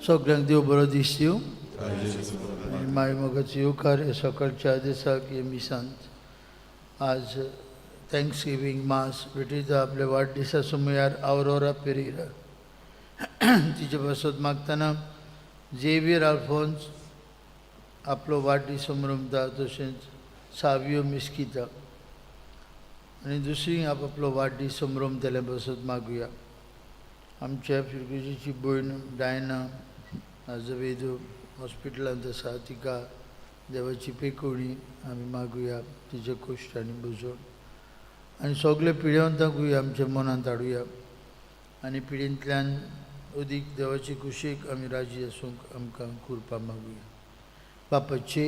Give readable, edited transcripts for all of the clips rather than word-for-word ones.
सगळ्यांक देव बरो दीस दिवं आनी माय मोगाचो येवकार हे सकाळच्या दिसाक हे मिसांत आज thanks giving मास भेटयता आपल्या वाडदिसा सुमयार आवरोरा पेरेरा तिचे पासत मागतना झेवियर आल्फोन्स आपलो वाडदीस समरमता, तशेंच सावियो मिस्किता आनी दुसरी आपलो वाडदीस समरमतल्या पासत मागुया। आमच्या फिरगुजीची भयण डायना आजवेदू हॉस्पिटलांत आसा, तिका देवाची पेकोवणी आमी मागुया, तिचे कश्ट आनी बुजवण आनी सगळे पिडेवंतांकूय आमच्या मनांत हाडुया आनी पिडेंतल्यान अदीक देवाचे कुशीक आमी राजी आसूंक आमकां कृपा मागुया। बापाचे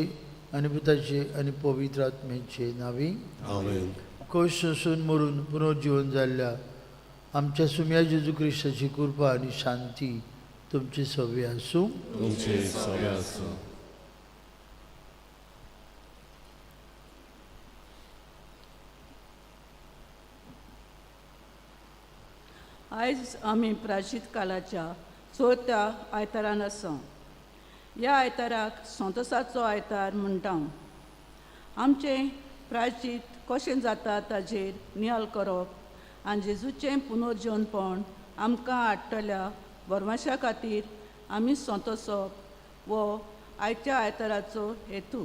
आनी पुताचे आनी पवित्र आत्म्याचे नांवी आमेन। कश्ट सोंसून मरून पुनर्जीवन जाल्ल्या आमच्या सुम्या जेजू क्रिस्ताची कृपा आनी शांती तुमचे सवे आसूं। तुमचे सवे आसूं। आयज आमी प्राचीत कालाच्या चवथ्या आयतारान आसा। ह्या आयताराक संतोसाचो आयतार म्हणटा। आमचें प्राचीत कशें जाता ताजेर नियाळ करप आनी जेजूचें पुनर्जीवनपण आमकां हाडटल्या बरमाशा खातीर आमी संतोसप वो आयच्या आयताराचो हेतू।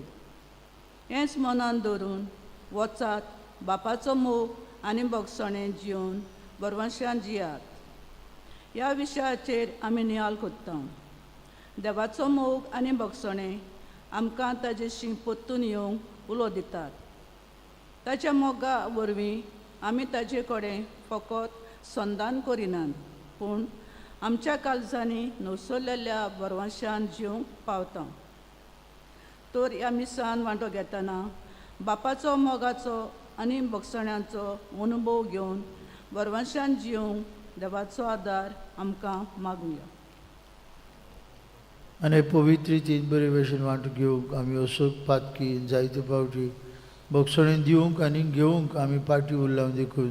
हेंच मनान दवरून वचात बापाचो मोग आनी भोगसणें जिवन बरवंशान जियात। ह्या विशयाचेर आमी नियाळ करता। देवाचो मोग आनी भोगसणें आमकां ताजेशी परतून येवंक उलो दितात। ताच्या मोगा वरवीं आमी ताजे कडेन फकत संदान करिनात, पूण आमच्या काळजांनी नवसरलेल्या बरवंशान जिवंक पावता। तर ह्या मिसान वांटो घेतना बापाचो मोगाचो आनी भोगसण्याचो अनुभव घेवन बरवंशान जिवंक देवाचो आदार आमकां मागुया। आनी पवित्र रितीन बरे भशेन वांटो घेवंक आमी असोच पातकी जायते फावटी भोगसणें दिवंक आनी घेवंक आमी पाटी उरला देखून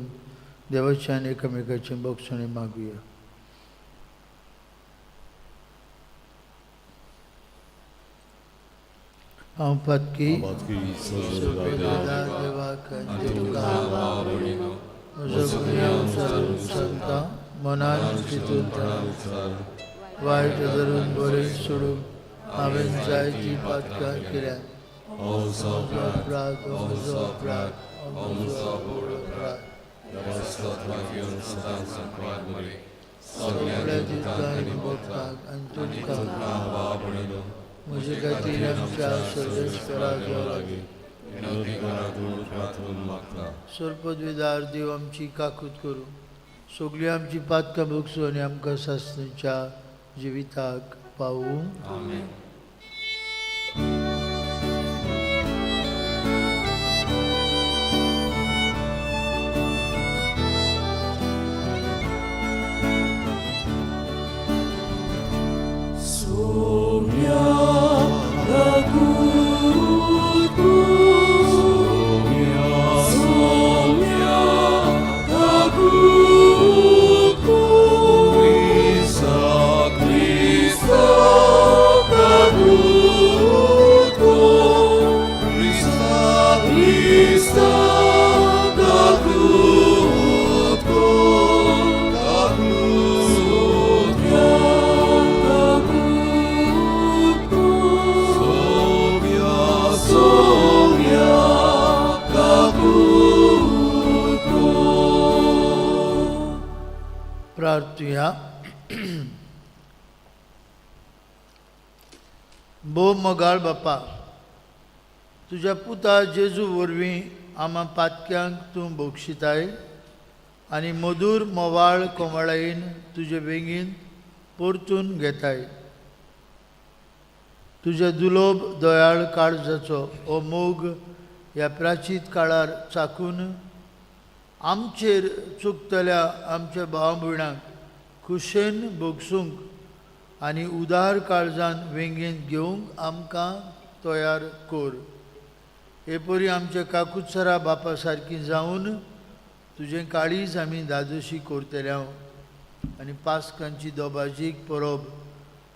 देवाचें आनी एकामेकाचें भोगसणें मागुया। हांव पातकी देवाक म्हजो गुन्यांव विचारून सांगता, मनान चिंतून वायट धरून बरें सोडून हांवें जायतीं पातकां केल्यात। अपराध म्हजो अपराध म्हजो व्हड अपराध। सगळ्या दितां आनी भक्तांक आनी तुमकां म्हजे खातीर आमच्या सर्वेस्परा लागीं सरपदवीदार देव आमची काकूत करूं, सगळीं आमची पातकां भोगसूं आनी आमकां सासणीच्या जिविताक पावूं। आमेन। प्रार्थुया। भोव मोगाळ बापा, तुज्या पुता जेजू वरवीं आमा पातक्यांक तूं बक्षिताय आनी मधूर मोवाळ कोमळायेन तुजे वेंगेंत परतून घेताय। तुज्या दुलोब दयाळ काळजाचो हो मोग ह्या प्राचीत काळार चाकून आमचेर चुकतल्या आमच्या भाव भयणांक खुशेन भोगसूंक आनी उदार काळजान वेंगेंत घेवंक आमकां तयार कर। हे परी आमच्या काकुत्सरा बापा सारकी जावन तुजें काळीज आमी दादोशी करतले आनी पास्कांची दोबाजीक परब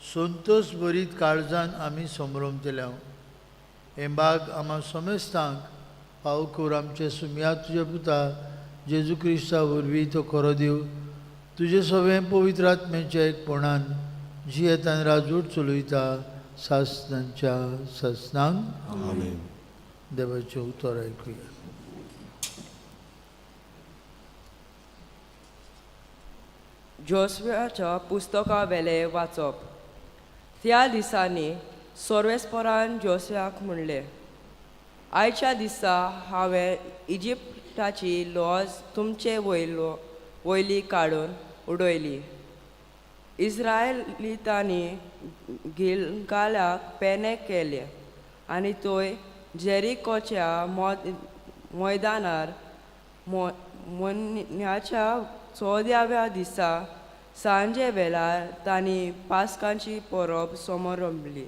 संतोश भरीत काळजान आमी समरमतले. हें बाग आमा समेस्तांक पाव कर आमचे सुमया तुज्या पुता जेजू क्रिस्ता वरवीं तो खरो देव तुजे सगळें पवित्र आत्म्याच्या एकपणान जियेतान राजूट चलयता सासनांच्या सासनांक. आमेन. देवाचें उतर आयकुया. जोस्व्याच्या पुस्तका वेले वाचप. त्या दिसांनी सोर्वेस्परान जोस्व्याक म्हणलें, आयच्या दिसा हांवें इजिप्ताची लॉज तुमचे वयलो वयली काडून उडयली. इस्रायलितांनी गिलगालाक पेणे केले आनी थंय जेरिकोच्या मैदानार म्हयन्याच्या 14व्या दिसा सांजे वेळार तांणी पास्कांची परब समरंभली.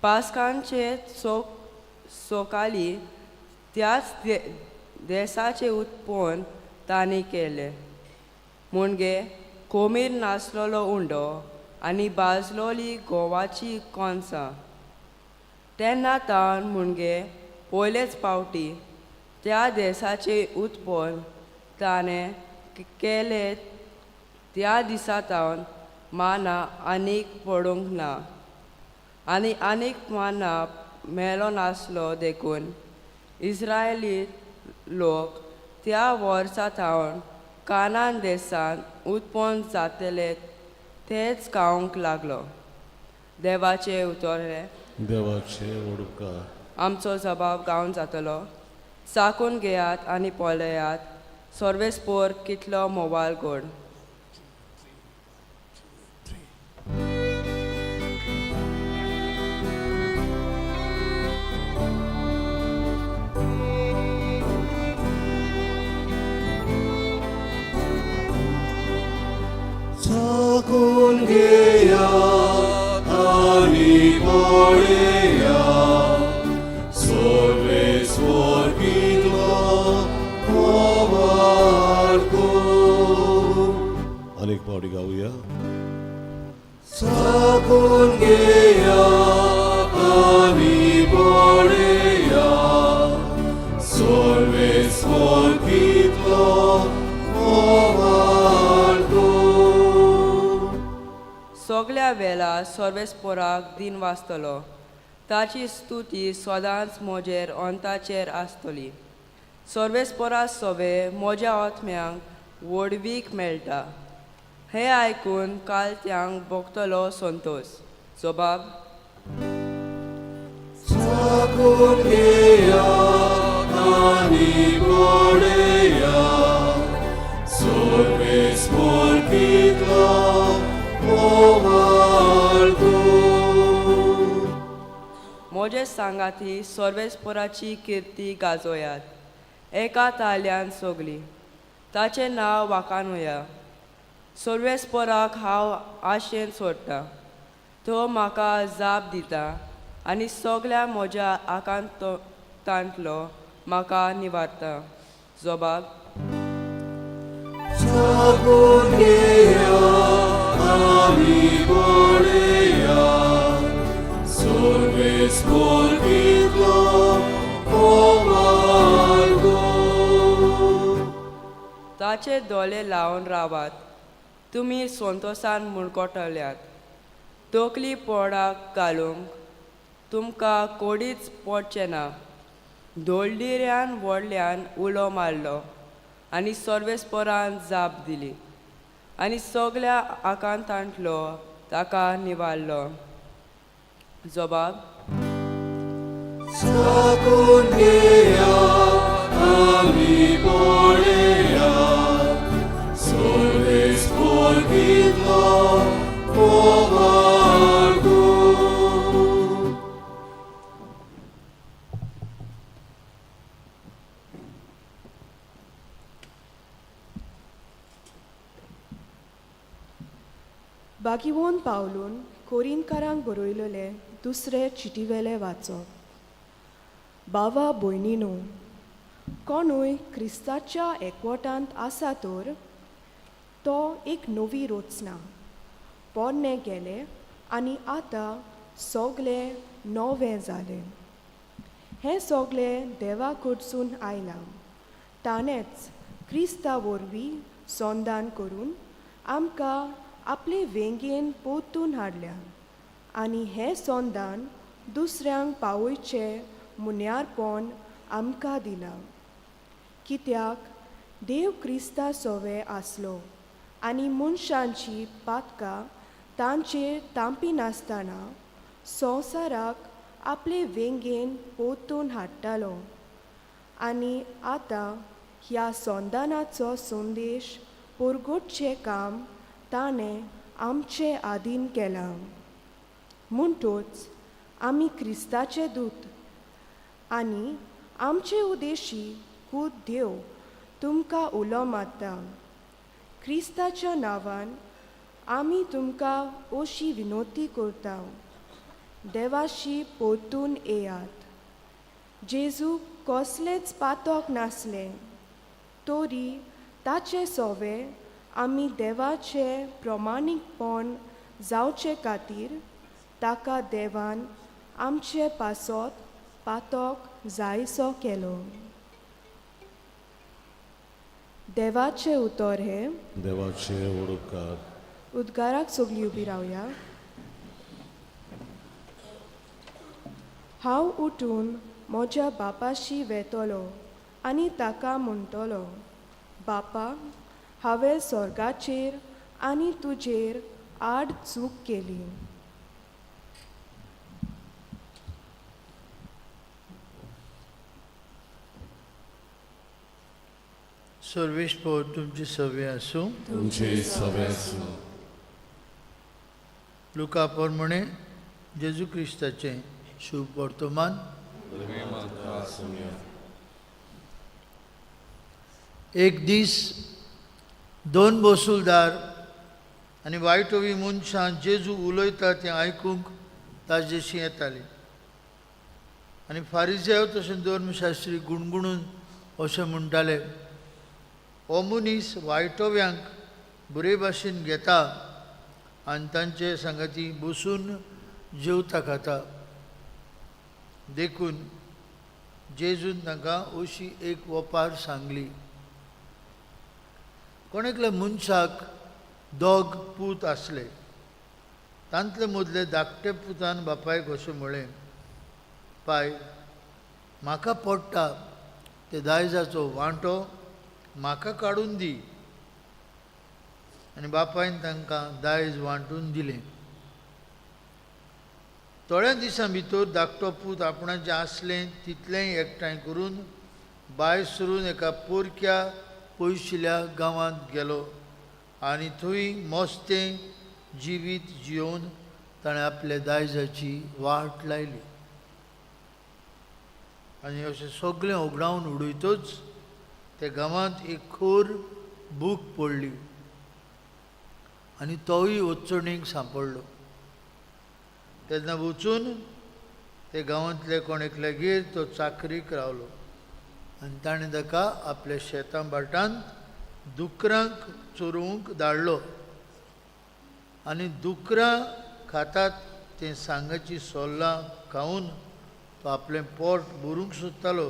पास्कांचे सोकाली त्याच देसाचें उत्पन्न तांणी केलें, म्हणजे कोमीर नासलेलो उंडो आनी भाजलोली गोवाची कोनसां. तेन्ना ताण म्हणजे पयलेच पावटी त्या देसाचें उत्पन्न ताणें केलें. त्या दिसा तावन माना आनीक पडूंक ना आनी आनीक माना मेलो नासलो. देखून इस्रायली लोक त्या वर्सा थावन कानान देसान उत्पन्न जातले तेच खावंक लागलो. देवाचें उतर हें. देवाचे उपकार. आमचो जबाब गावन जातलो. चाकून घेयात आनी पळयात सर्वेस्पोर कितलो मोवाल गोड. चाकून घेयात आनी पळयात सर्वेस्पर कितलो म्होंवाळ गोड. अनेक पावटी गावया. चाकून घेयात आनी पळयात सर्वेस्पर कितलो म्होंवाळ गोड. सगल्या वेळार सर्वेस्पोराक दिन वाचतलो. ताची स्तुती सदांच म्हजेर अंताचेर आसतली. सर्वेस्पोरा सोवे म्हज्या आत्म्यांक व्हडवीक मेळटा. हें आयकून कालत्यांक भोगतलो संतोश. जबाब. चाकून घेयात आनी पळयात सर्वेस्पर कितलो म्होंवाळ गोड. म्हजे सांगाती सर्वेस्पोराची किर्ती गाजोयात एका ताल्यान सगली ताचें नांव वाखाणुया. सर्वेस्पोराक हांव आशेन सोडटा, तो म्हाका जाप दिता आनी सगल्या म्हज्या आकांतांतलो म्हाका निवारता. जबाब. चाकून घेयात आनी पळयात सर्वेस्पर कितलो म्होंवाळ गोड. ताचे दोळे लावन रावात, तुमी संतोसान मुणकोटल्यात. तकली पोडाक घालूंक तुमकां कोडीच पडचें ना. दोळदिऱ्यान व्हडल्यान उलो मारलो आनी सर्वेस्परान जाप दिली आनी सगल्या आकांतांतलो ताका निवारलो. जबाब. चाकून घेयात आनी पळयात सर्वेस्पर कितलो म्होंवाळ गोड. बागिवोन पावलून कोरिनकारांक बरयलेले दुसरे चिटीवेले वाचप. बावा भयणीनो, कोणूय क्रिस्ताच्या एकवटांत आसा तर तो एक नवी रचना, पोरणे गेले आनी आतां सगळें नवें जालें. हें सगळें देवा कडसून आयलां. ताणेंच क्रिस्ता वरवीं संदान करून आमकां आपले वेंगेन पोतून हाडल्या आनी हें संदान दुसऱ्यांक पावयचें मुन्यारपण आमकां दिलां. कित्याक देव क्रिस्ता सोवे आसलो आनी मनशांची पातकां तांचेर तांपिनासतना संवसाराक आपले वेंगेन पोतून हाडटालो आनी आतां ह्या संदानाचो संदेश परगटचें काम ताणें आमचे आदीन केलां. म्हणटच आमी क्रिस्ताचे दूत आनी आमचे उदेशी खूद देव तुमकां उलो मारता. क्रिस्ताच्या नांवान आमी तुमकां अशी विनोती करता, देवाशी परतून येयात. जेजू कसलेंच पातक नासलें तरी ताचे सोवे आमी देवाचें प्रमाणीकपण जावचे खातीर ताका देवान आमचे पासत पातक जायसो केलो. देवाचें उतर हें देवाचे उडकार. उद्गाराक सगळीं उबी रावया. हांव उठून म्हज्या बापाशी वेतलो आनी ताका म्हणटलो, बापा, हांवें स्वर्गाचेर आनी तुजेर आड चूक केली. सर्वेस्पोर तुमची सवे आसूं. तुमचे सवे आसूं. लुका प्रमाणे जेजू क्रिस्ताचें शुभ वर्तमान. एक दीस दोन बसुलदार आनी वायटोवी मनशां जेजू उलयता तें आयकूंक ताजेशी येतालीं आनी फारिजेव तशें धर्मशास्त्री गुणगुणून अशें म्हणटाले, हो मनीस वायटोव्यांक बरे भाशेन घेता आनी तांचे सांगाती बसून जेवता खाता. देखून जेजून तांकां अशी एक वपार सांगली. कोण एकल्या मनशाक दोग पूत आसले. तांतले मदले धाकटे पुतान बापायक अशें म्हळें, पाय, म्हाका पडटा ते दायजाचो वांटो म्हाका काडून दी. आनी बापायन तांकां दायज वांटून दिलें. थोड्या दिसां भितर धाकटो पूत आपणाचें आसलें तितलेंय एकठांय करून भायर सरून एका पोरक्या पयशिल्या गांवांत गेलो आनी थंय मस्तें जिवीत जियोवन ताणें आपल्या दायजाची वाट लायली. आनी अशें सगळें ओगडावन उडयतच त्या गांवांत एक खोर भूक पडली आनी तोवूय वचणीक सांपडलो. तेन्ना वचून ते गांवांतले कोण एकल्यागेर तो चाकरीक रावलो आनी ताणें ताका आपल्या शेतां भाटांत दुकरांक चरोवंक धाडलो. आनी दुकरां खातात तें सांगाची सोल्लां खावन तो आपलें पोट भरूंक सोदतालो,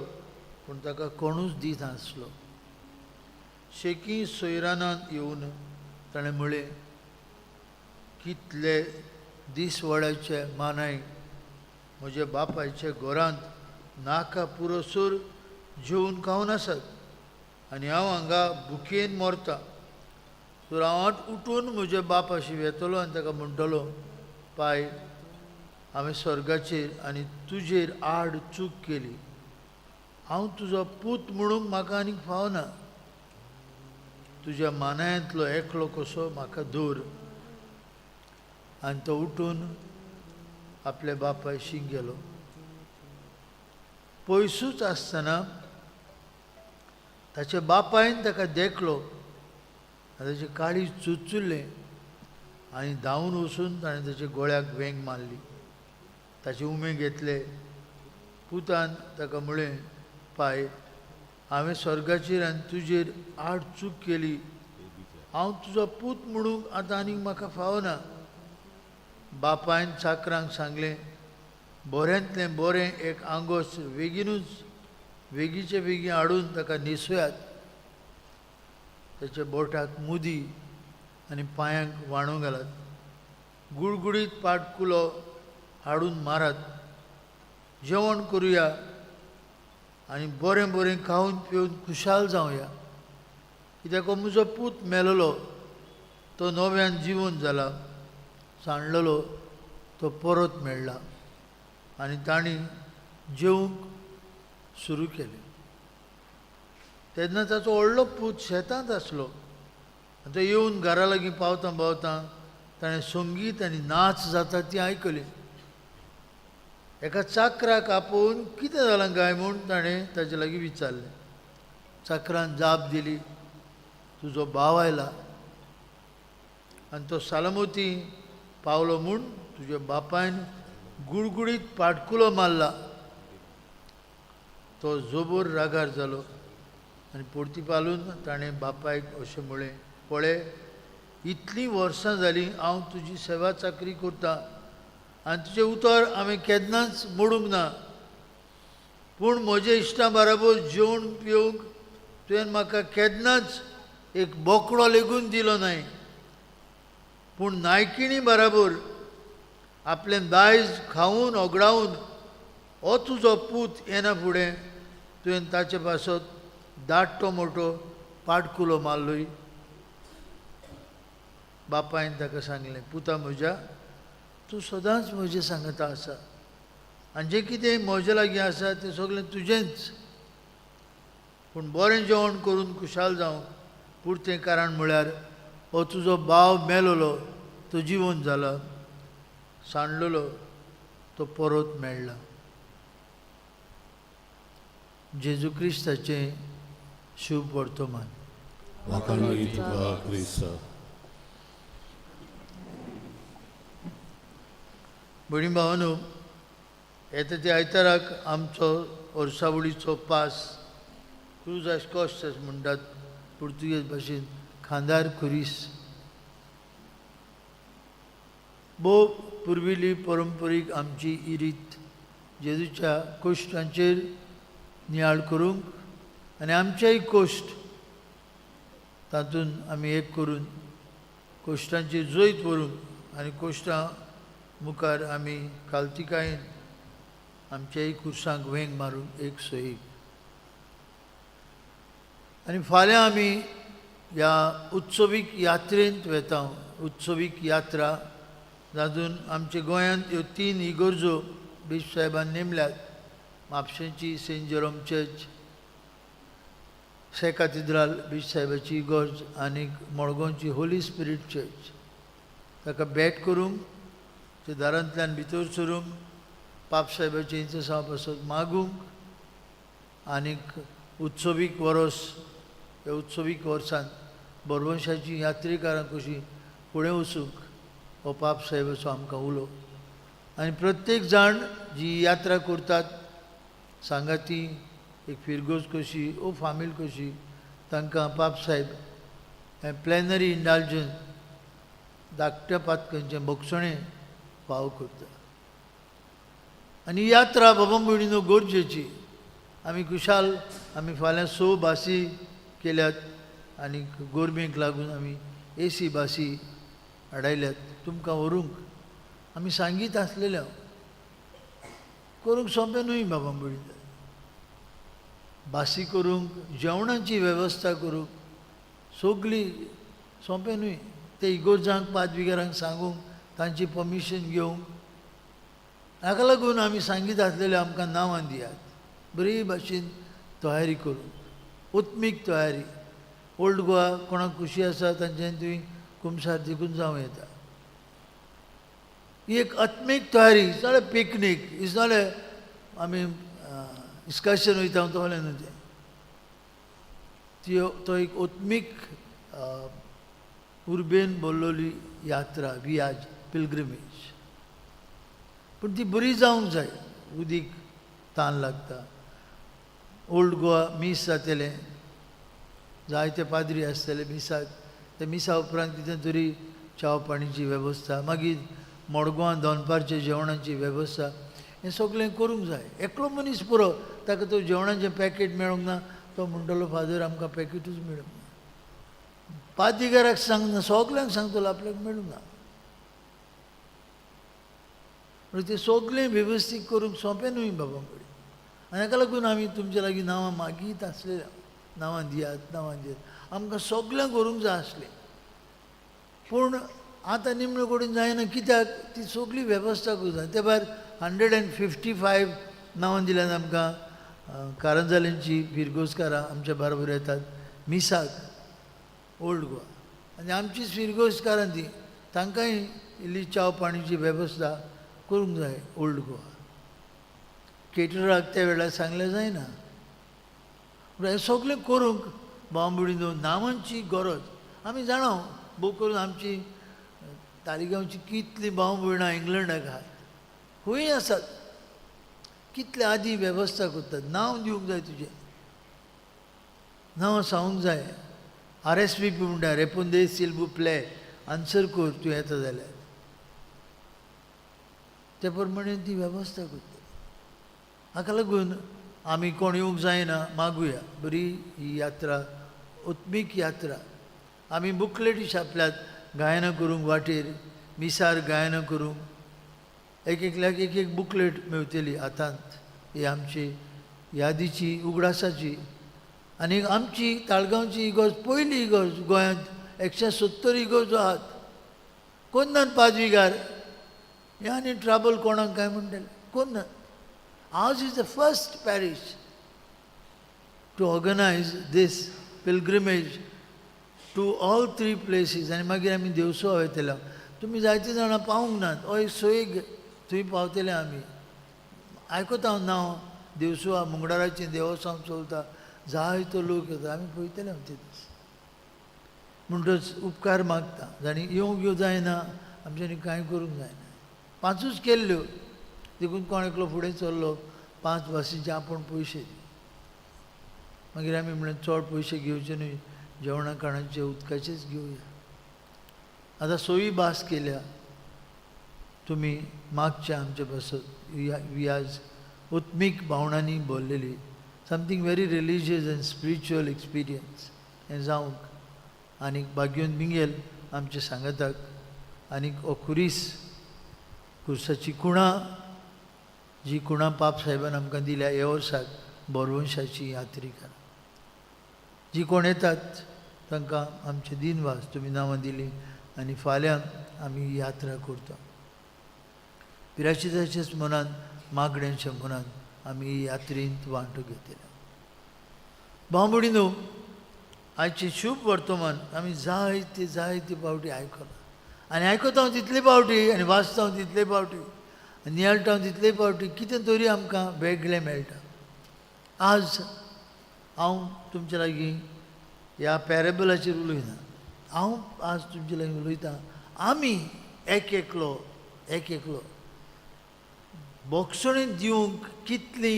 पूण ताका कोणूच दिनासलो. शेकी सोयरानांत येवन ताणें म्हळें, कितले दिसवाड्याचे मानाय म्हज्या बापायच्या घरांत नाका पुरोसूर जेवन खावन आसात आनी हांव हांगा भुकेन मरतां. तर हांव उठून म्हज्या बापाशी वेतलो आनी ताका म्हणटलो, पाय, हांवें स्वर्गाचेर आनी तुजेर आड चूक केली. हांव तुजो पूत म्हणूंक म्हाका आनीक फावना. तुज्या मानायांतलो एकलो कसो म्हाका दवर. आनी तो उठून आपल्या बापायशी गेलो. पयसूच आसतना ताच्या बापायन ताका देखलो आनी ताचें काळीज चुचुल्लें आनी धांवून वचून ताणें ताच्या गोळ्याक वेंग मारली. ताचे उमे घेतले. पुतान ताका म्हळें, पाय, हांवें स्वर्गाचेर आनी तुजेर आड चूक केली. हांव तुजो पूत म्हणूंक आतां आनीक म्हाका फावना. बापायन चाकरांक सांगलें, बऱ्यांतलें बरें एक आंगोस बेगीनूच बेगीचे बेगीन हाडून ताका न्हेसयात, ताच्या बोटाक मुदी आनी पांयांक व्हाणो घालात, गुळगुळीत पाटकुलो हाडून मारात, जेवण करुया आनी बरें बरें खावन पिवन खुशाल जावया. कित्याक हो म्हजो पूत मेलोलो तो नव्यान जिवन जाला, सांडलेलो तो परत मेळ्ळा. आनी तांणी जेवंक सुरू केलें. तेन्ना ताचो व्हडलो पूत शेतांत आसलो आनी तो येवन घरा लागीं पावतां पावतां ताणें संगीत आनी नाच जाता ती आयकली. एका चाकराक आपोवन कितें जालां काय म्हूण ताणें ताचे लागीं विचारलें. चाकरान जाप दिली, तुजो भाव आयला आनी तो सालमोती पावलो म्हूण तुज्या बापायन गुळगुळीत पाटकुलो मारला. तो जोबोर रागार जालो आनी परतीपालून ताणें बापायक अशें म्हळें, पळय इतलीं वर्सां जालीं हांव तुजी सेवा चाकरी करतां आनी तुजें उतर हांवें केन्नाच मोडूंक ना, पूण म्हज्या इश्टां बराबर जेवण पिवंक तुवें म्हाका केन्नाच एक बोकडो लेगून दिलो नाय, पूण नायकिणी बराबर आपलें दायज खावन ओगडावन हो तुजो पूत येना फुडें तुवें ताचे पासत दाट्टो मोटो पाटकुलो मारलोय. बापायन ताका सांगलें, पुता म्हज्या, तूं सदांच म्हजें सांगता आसा आनी जें कितें म्हजे लागीं आसा तें सगळें तुजेंच, पूण बरें जेवण करून खुशाल जावंक पुरतें कारण म्हळ्यार हो तुजो भाव मेलोलो तो जिवन जाला, सांडलेलो तो परत मेळ्ळा. जेजू क्रिस्ताचें शुभ वर्तमान. वाखाणुया तुका क्रिस्ता. भयणी भावानो, येता त्या आयताराक आमचो वर्सावळीचो पास क्रूज आस कॉस्टस म्हणटात पुर्तुगेज भाशेन, खांदार खुरीस. भोव पुर्विल्ली परंपरीक आमची ही रीत जेजूच्या कोश्टांचेर नियाळ करूंक आनी आमचेय कोश्ट तातूंत आमी एक करून कोश्टांचेर जैत व्हरूंक आनी कोश्टां मुखार आमी कालतिकायेन आमच्याय खुर्सांक वेंग मारूंक एक सोयीक. आनी फाल्यां आमी ह्या उत्सवीक यात्रेंत वेता. उत्सवीक यात्रा जातून आमच्या गोंयांत ह्यो 3 इगर्जो बिशप साहेबान नेमल्यात, म्हापशेंची सेंट जेरोम चर्च, से कातिद्राल बिशप साहेबाची इगर्ज आनी मडगांवची होली स्पिरीट चर्च. ताका भेट करूंक, ते दारांतल्यान भितर सरूंक, पाप साहेबाचें इंतसांव पासत मागूंक आनीक उत्सवीक वरोस ह्या उत्सवीक वर्सांत बरवंशाची यात्रेकारां कशी फुडें वचूंक हो पाप साहेबाचो आमकां उलो. आनी प्रत्येक जाण जी यात्रा करतात सांगाती एक फिरगोज कशी ओ फामील कशी तांकां पाप साहेब हें प्लॅनरी इंडाल्जन धाकट्या पातकांचें बक्षणें फाव करता. आनी यात्रा बाबा भयणीनो गरजेची. आमी खुशाल, आमी फाल्यां 6 बासी केल्यात आनी गोरमेक लागून आमी एसी बासी हाडयल्यात तुमकां व्हरूंक. आमी सांगीत आसलेले हांव करूंक सोंपें न्हय बाबा भयणीनो, बासी करूंक, जेवणाची वेवस्था करूंक सगळी सोंपें न्हय. ते इगोर्जांक पादविगारांक सांगूंक, तांची परमिशन घेवंक, हाका लागून आमी सांगीत आसलेले आमकां नांवां दियात, बरी भाशेन तयारी करूंक, उत्मीक तयारी. ओल्ड गोवा कोणाक खुशी आसा तांच्यानी तुवें कुमसार देखून जावं येता. ही एक आत्मीक तयारी. It's not a picnic, it's not a आमी इस्काशन वयता तसलें न्हू तें. त्यो तो एक आत्मीक उर्बेन बोल्लोली यात्रा, वियाज, पिलग्रिमेज. पूण ती बरी जावंक जाय. उदीक तान लागता. ओल्ड गोवा मीस जातलें, जायते पाद्री आसतले मिसाक, ते मिसा उपरांत कितें तरी च्याव पाणीची वेवस्था, मागीर मडगांवां दनपारचे जेवणाची वेवस्था हें सगळें करूंक जाय. एकलो मनीस पुरो, ताका तो जेवणाचें पॅकेट मेळूंक ना, तो म्हणटलो फादर आमकां पॅकेटूच मेळूंक ना. पादीगाराक सांगना, सगल्यांक सांगतलो आपल्याक मेळूंक ना. म्हणून तें सगळें वेवस्थीत करूंक सोंपें न्हय बाबा कडेन. आनी हाका लागून आमी तुमच्या लागीं नांवां मागीत आसलेल्या, नांवां दियात, नांवां दियात, आमकां सगळें करूंक जाय आसलें. पूण आतां निमणे कडेन जायना, कित्याक ती सगळी वेवस्था करूंक जाय. ते भायर 155 नांवां दिल्यान आमकां कारंजालेंची फिरगोजकारां आमच्या बरोबर येतात मिसाक ओल्ड गोवा, आनी आमचीच फिरगोजकारां ती, तांकांय इल्ली च्याव पाणीची वेवस्था करूंक जाय ओल्ड गोवा. केटराक त्या वेळार सांगलें जायना. हें सगळें करूंक बांबोळी नांवांची गरज आमी जाणा. भोव करून आमची तालिगांवची कितलीं भाव भयणां इंग्लंडाक आहात, खंय आसात, कितले आदी वेवस्था करतात. नांव दिवंक जाय, तुजें नांव सांगूंक जाय. RSVP म्हणटा, रेपोंदे सिल्बू प्ले, आन्सर कर तूं येता जाल्यार, ते प्रमाणे ती वेवस्था करता. हाका लागून आमी कोण येवंक जायना मागुया. बरी ही यात्रा, उत्मीक यात्रा. आमी बुकलेटी छापल्यात गायनां करूंक, वाटेर मिसार गायनां करूंक एक एकल्याक एक एक बुकलेट मेवतली हातांत. ही आमची यादीची, उगडासाची. आनी आमची ताळगांवची इगर्ज पयली इगर्ज गोंयांत, 170 इगर्जो आहात. कोण पादविगार हे आनी ट्राबल कोणाक काय म्हणटले, कोण ना. Ours is the first parish to organize this pilgrimage to all 3 places. आनी मागीर आमी देवसो वयतले. तुमी जायते जाणां पावूंक नात, हय सोयीक थंय पावतले आमी. आयकता हांव नांव देवसुआ मुंगडाराचें देवस्थान चलता, जायतो लोक येता, आमी पळयतले आमचे दीस. म्हणटच उपकार मागता जाणी येवंक यो जायना, आमच्यांनी कांय करूंक जायना. 5ूच केल्ल्यो, देखून कोण एकलो फुडें चल्लो, 5 वासीचे आपूण पयशे दी. मागीर आमी म्हणलें चड पयशे घेवचे न्हय, जेवणा खाणाचे उदकाचेच घेवया. आतां सोयी भास केल्या, तुमी मागच्या आमचे पासत वियाज उत्मीक भावनांनी भरलेली, something very religious and spiritual experience हें जावंक. आनीक भाग्योन मिंगेल आमचे सांगाताक, आनीक हो खुरीस, खुर्साची कुणां, जी कुणां पाप साहेबान आमकां दिल्या ह्या वर्साक बोरवंशाची यात्रिका. जी कोण येतात तांकां आमचे दिनवास, तुमी नांवां दिलीं. आनी फाल्यां आमी यात्रा करता. पिराशिताच्याच मनान, मागण्यांच्या मनान आमी यात्रेंत वांटो घेतले. भाव न्हू, आयचें शुभ वर्तमान आमी जायते जायते फावटी आयकलां, आनी आयकता हांव तितले फावटी, आनी वाचता हांव तितले फावटी, आनी नियाळटा हांव तितले फावटी, कितें तरी आमकां वेगळें मेळटा. आज हांव तुमच्या लागीं ह्या पॅरेबलाचेर उलयना, हांव आज तुमचे लागीं उलयतां आमी एक एकलो एक एकलो बोगसणी दिवंक कितली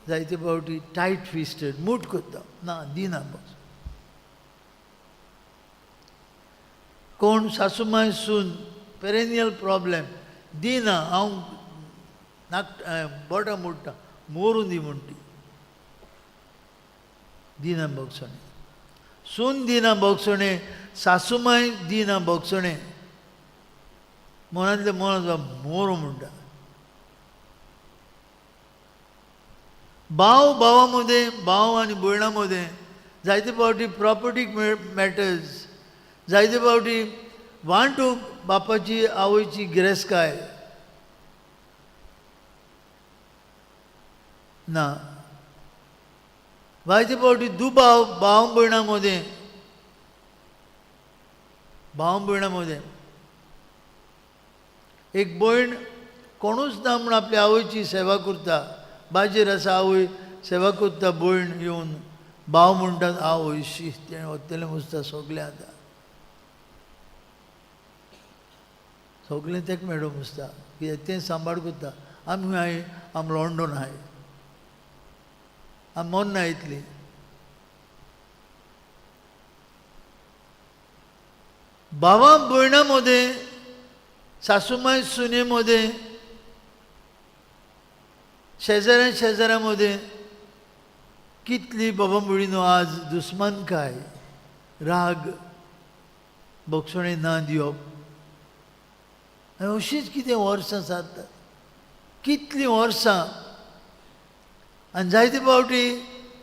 जायते फावटी टायट फिस्टेड मूठ करता, ना दिना बोक्स. कोण सासूमाय सून पेरेनियल प्रॉब्लेम दिना, हांव नाक बोटां मोडटा, मोरून दी म्हणटी, दिना बोगसणें. सून दिना बोगसणें, सासूमाय दिना बोगसणें, मनांतलें मन मोरू म्हणटा. भाव भावा मदें, भाव आनी भयणां मदें जायते फावटी प्रॉपर्टी मॅटर्स, जायते फावटी वांटूंक बापाची आवयची गिरेस्तकाय ना, जायते फावटी दुबाव भाव भयणां मदें, भाव भयणां मदें. एक भयण कोणूच ना म्हूण आपल्या आवयची सेवा करता, बाजेर आसा आवय सेवा करता, भयण येवन भाव म्हणटात आवय शी तेणें वतलें मुसता सगळें, आतां सगळें तेका मेळूंक मुसता, कित्याक तें सांबाळ करता. आमी आहाय, आमी लंडन आहाय, आमी मोन्ना येतली. भावा भयणां मदें सासुमाय सुने मदें, शेजाऱ्या शेजाऱ्या मदें कितली बाबा भयणीनो आज दुस्मानकाय, राग, बक्षणे ना दिवप आनी अशीच कितें वर्सां सारतात, कितलीं वर्सां. आनी जायते फावटी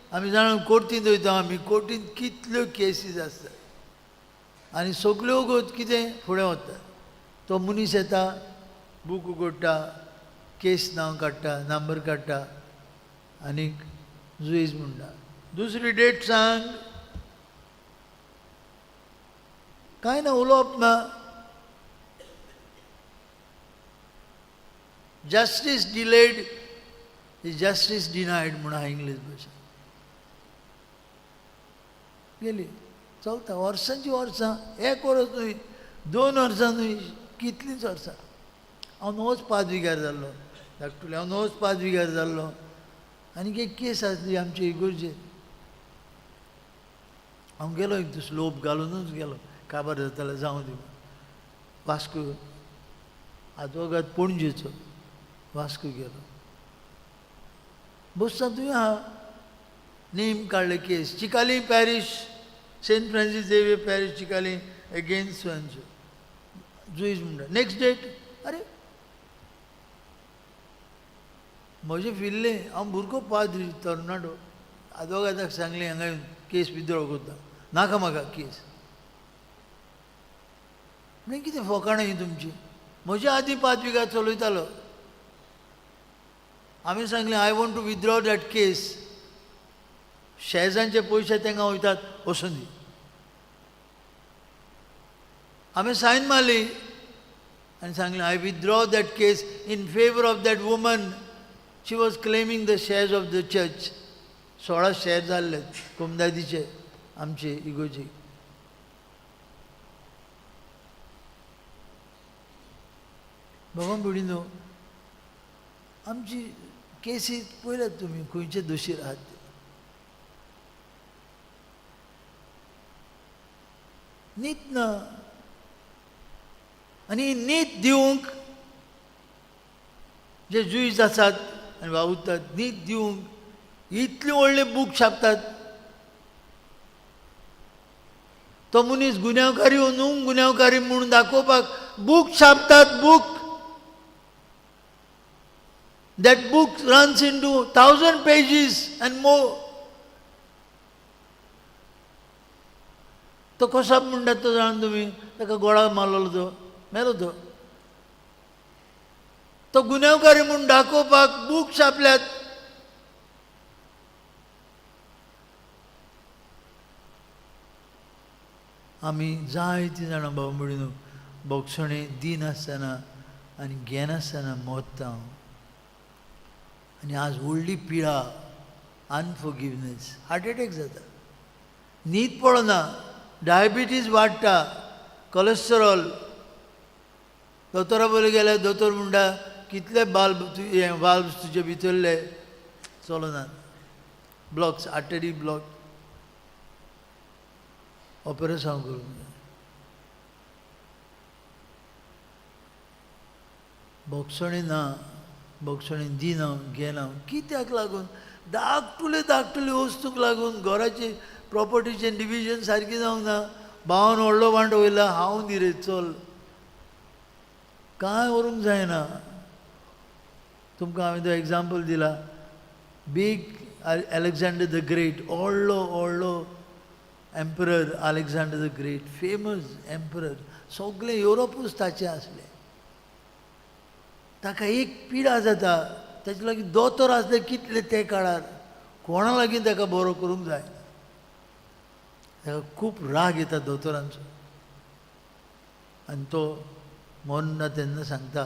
आमी जाणा कोर्टींत वयता, आमी कोर्टींत कितल्यो केसीस आसतात आनी सगल्यो गोत कितें फुडें वता. तो मनीस येता, बूक उगडटा, केस नांव काडटा, नंबर काडटा आनीक जुईज म्हणटा दुसरी डेट सांग. कांय ना, उलोवप ना. Justice delayed is justice denied म्हूण आहा इंग्लीश भाशेन. गेली चलता वर्सांची वर्सां, एक वर्स न्हय, 2 वर्सां न्हय, कितलींच वर्सां. हांव नवोच पादविगार जाल्लो धाकटुले, हांव नवोच पादविगार जाल्लो आनीक एक केस आसली आमचे इगोर्जेर. हांव गेलो एक दीस लोप घालुनूच गेलो, काबार जाताले जावं दी. वास्को आदवोगाद पणजेचो, वास्को गेलो. बसता तुवें आहा, नेम काडले case, Chicalim parish, Saint Francis Xavier parish Chicalim against so and so. जुईज म्हणटा नेक्स्ट डेट. अरे म्हजें फिरलें, हांव भुरगो पाद्री तरणाटो, आदवोगादाक सांगलें हांगा येवन केस विथड्रॉ करता, नाका म्हाका केस. म्हणलें कितें फोकाणां ही तुमची, म्हज्या आदीं पाद्रीगाद चलयतालो. हांवें सांगलें I want to withdraw that case, शेजांचे पयशे तांकां वयतात वचून दी. हांवें सायन मारली आनी सांगलें I withdraw that case in favour of that woman, she was claiming the shares of the church. 16 share जाल्ले कोमदादीचे आमचे इगोजी. बाबा भयणीनो, आमची केसी पळयल्यात तुमी खंयचे दोशीर आहात ते. नीत ना, आनी नीत दिवंक जे जुईज आसात आनी वावुरतात, नीत दिवंक इतले व्हडले बूक छापतात. तो मनीस गुन्यांवकारी ओ न्हू गुन्यांवकारी म्हूण दाखोवपाक book छापतात. Book that book runs into 1000 pages and more. तो कोसाप म्हणटात तो जाण तुमी, ताका गोळाक मारलेलो तो मेलो तो. तो गुन्यांवकारी म्हूण दाखोवपाक बूक छापल्यात. आमी जायतीं जाणां बाबा भयणीनो बोगसणें दिनासतना आनी घेनासतना मरता. आनी आज व्हडली पिडा अनफॉरगिवनेस, हार्ट एटॅक जाता, न्हीद पडना, डायबिटीज वाडटा, कोलेस्ट्रॉल. दोतोरा बरोबर गेल्यार दोतोर म्हणटा कितले बाल्ब हे वाल्व तुजे भितरले चलनात, ब्लॉक्स, आर्टरी ब्लॉक, ऑपरेशन करूंक जाय. बोगसणें ना, बोगसणें दिना घेना, कित्याक लागून? धाकटुले धाकटुले वस्तूक लागून घराचे प्रॉपर्टीचें डिविजन सारकें जावंक ना. भावान व्हडलो वांटो वयला, हांव न्ही रे चल, कांय व्हरूंक जायना. तुमकां हांवें तो एग्जाम्पल दिला, बीग अलेक्झांडर the great, व्हडलो व्हडलो emperor Alexander the great, famous emperor, सगळें युरोपूच ताचें आसलें. ताका एक पिडा जाता, ताचे लागीं दोतोर आसले कितले ते काळार, कोणा लागीं ताका बरो करूंक जायना. ताका खूब राग येता दोतोरांचो आनी तो मरना तेन्ना सांगता,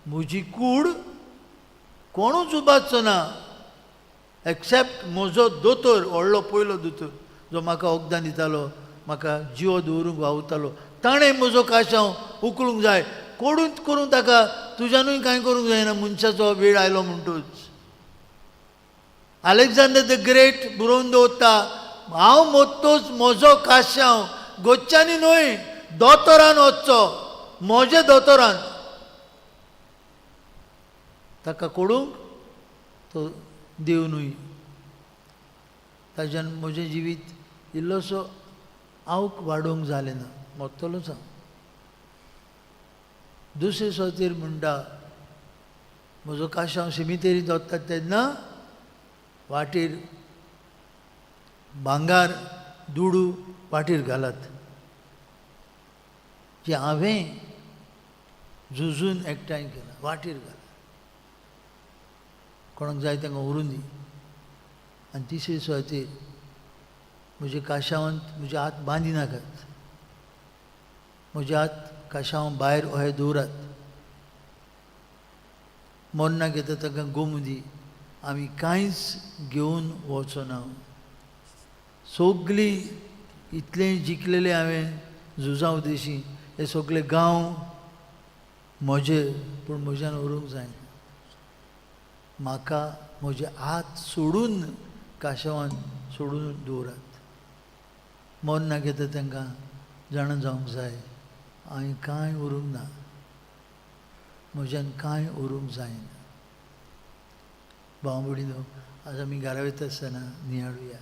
म्हजी कूड कोणूच उबारचो ना एक्सेप्ट म्हजो दोतोर, व्हडलो पयलो दोतोर जो म्हाका वखदां दितालो, म्हाका जिवो दवरूंक वावुरतालो, ताणें म्हजो काशांव उकलूंक जाय. कोडूच करूं ताका, तुज्यानूय कांय करूंक जायना, मनशाचो वेळ आयलो म्हणटूच. अलेक्झांडर the great बरोवन दवरता, हांव मोत्तोच म्हजो काशांव गोच्यांनी न्हय दोतोरान वचचो, म्हज्या दोतोरान. ताका कोडूंक तो देव न्हय. ताज्यान म्हजें जिवीत इल्लोसो आवक वाडोवंक जालें ना, मरतलोच हांव. दुसरे सुवातेर म्हणटा म्हजो काशांव शिमितेरींत वतात तेन्ना वाटेर भांगार दुडू वाटेर घालात, जे हांवें झुजून एकठांय केला, वाटेर घालात, कोणाक जाय तांकां व्हरून दी. आनी तिसरे सुवातेर म्हज्या काशावांत म्हजे हात बांदी नाकात, म्हजे हात काशांव भायर अहे दवरात, मरणाक येता तांकां गोमू दी, आमी कांयच घेवन वचो ना. सगळी इतलें जिखलेलें हांवें झुजां उदेशी, हे सगळे गांव म्हजे, पूण म्हज्यान व्हरूंक जायना. म्हाका म्हजे हात सोडून काशावान सोडून दवरात. मरणाक येता तांकां जाणा जावंक जाय हांवें कांय उरूंक ना, म्हज्यान कांय उरूंक जायना. भाव भयणीनो, आज आमी घरा वयता आसतना नियाळुया,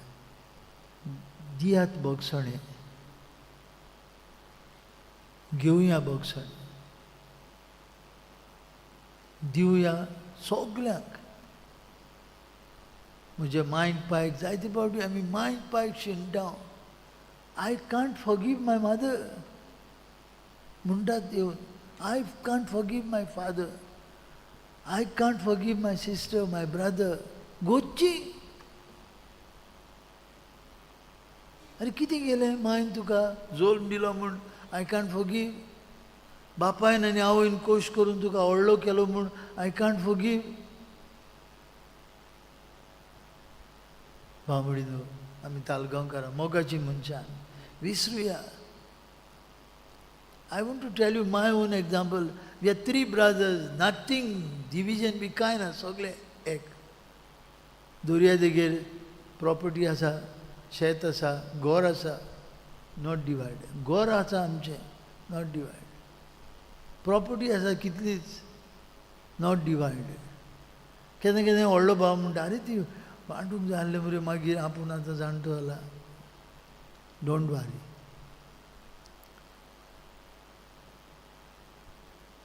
दियात भोगसणें, घेवया भोगसणें, दिवया सगल्यांक. म्हज्या मायक पायक जायते फावटी आमी मायक पायक शिणटा, I can't forgive my mother म्हणटात येवन, I can't forgive my father, I can't forgive my sister, my brother. गोच्ची अरे कितें केलें मायन तुका जोल्म दिलो म्हूण I can't forgive, बापायन आनी आवयन कोश करून तुका व्हडलो केलो म्हूण I can't forgive. भाव भयणीनो, आमी तालगांवकारां मोगाची मनशां विसरुया. I want to tell you my own example. We are 3 brothers, nothing division बी कांय ना, सगळे एक. दर्या देगेर प्रॉपर्टी आसा, शेत आसा, घर आसा, not divided. घर आसा आमचें, not divided. Property आसा कितलीच, not divided. केन्ना केन्ना व्हडलो भाव म्हणटा, आरे ती वांटूंक जाय आसलें मरे, मागीर आपूण आतां जाणटो जाला. Don't worry,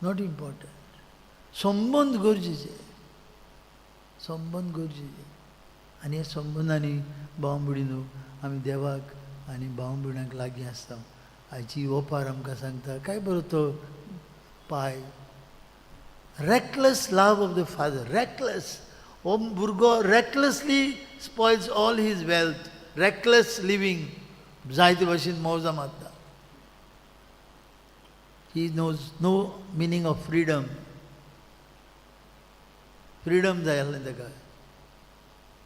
not important. संबंद गरजेचे, संबंद गरजेचे. आनी ह्या संबंदांनी भाव भयणीनो आमी देवाक आनी भाव भयणांक लागीं आसता. आयची ओपार आमकां सांगता काय बरो तो पाय, Reckless love of the father, reckless. हो भुरगो recklessly spoils all his wealth, reckless living, जायते भशेन मौजा मारता. He knows no meaning of freedom. Freedom जाय आसलें ताका,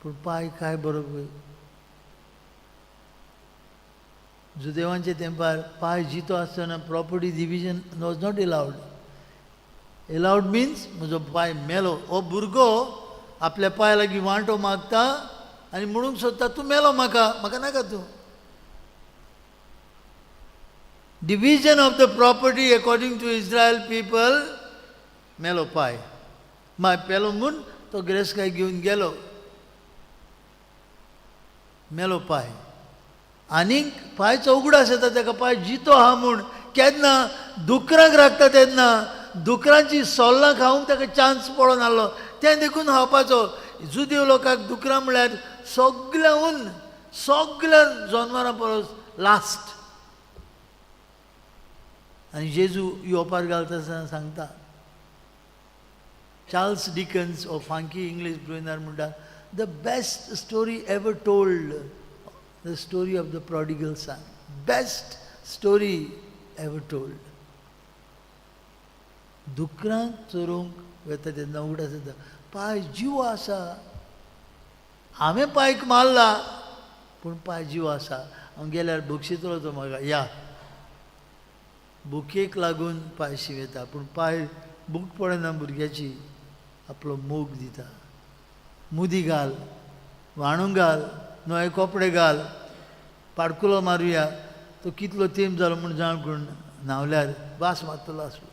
पूण पाय काय बरोबर. जुदेवांचे तेंपार पाय जितो आसतना property division was not allowed. Allowed means म्हजो पाय मेलो, हो भुरगो आपल्या पांय लागीं वांटो मागता आनी म्हणूंक सोदता तूं मेलो म्हाका, म्हाका नाका तूं. Division of the property according to Israel people, मेलो पाय माय पेलो म्हूण तो गिरेस्तकाय घेवन गेलो, मेलो पाय. आनीक पायचो उगडास येता ताका, पाय जितो आहा म्हूण. केन्ना दुकरांक राखता तेन्ना दुकरांची सोल्लां खावंक ताका चान्स पडोन आहलो, तें देखून खावपाचो. जुदेव लोकांक दुकरां म्हळ्यार सगळ्याहून सगळ्या जनवरां परस लास्ट. आनी जेजू योपार घालता आसतना सांगता, चार्ल्स डिकन्स हो फांकी इंग्लीश ब्रुयनार म्हणटा, the best story ever told, the story of the prodigal son, best story ever told. दुकरांक चोरूंक वता तेन्ना उगडास येता, पांय जीव आसा, हांवें पांयक मारला पूण पांय जीव आसा, हांव गेल्यार बक्षितलो तो म्हाका. या भुकेक लागून पांय शिंवेता पूण पांय भूक पडना भुरग्याची, आपलो मोग दिता. मुदी घाल, वाणू घाल, नवे कपडे घाल, पाडकुलो मारुया, तो कितलो तेंप जालो म्हूण जाण करून न्हांवल्यार वास मारतलो आसलो.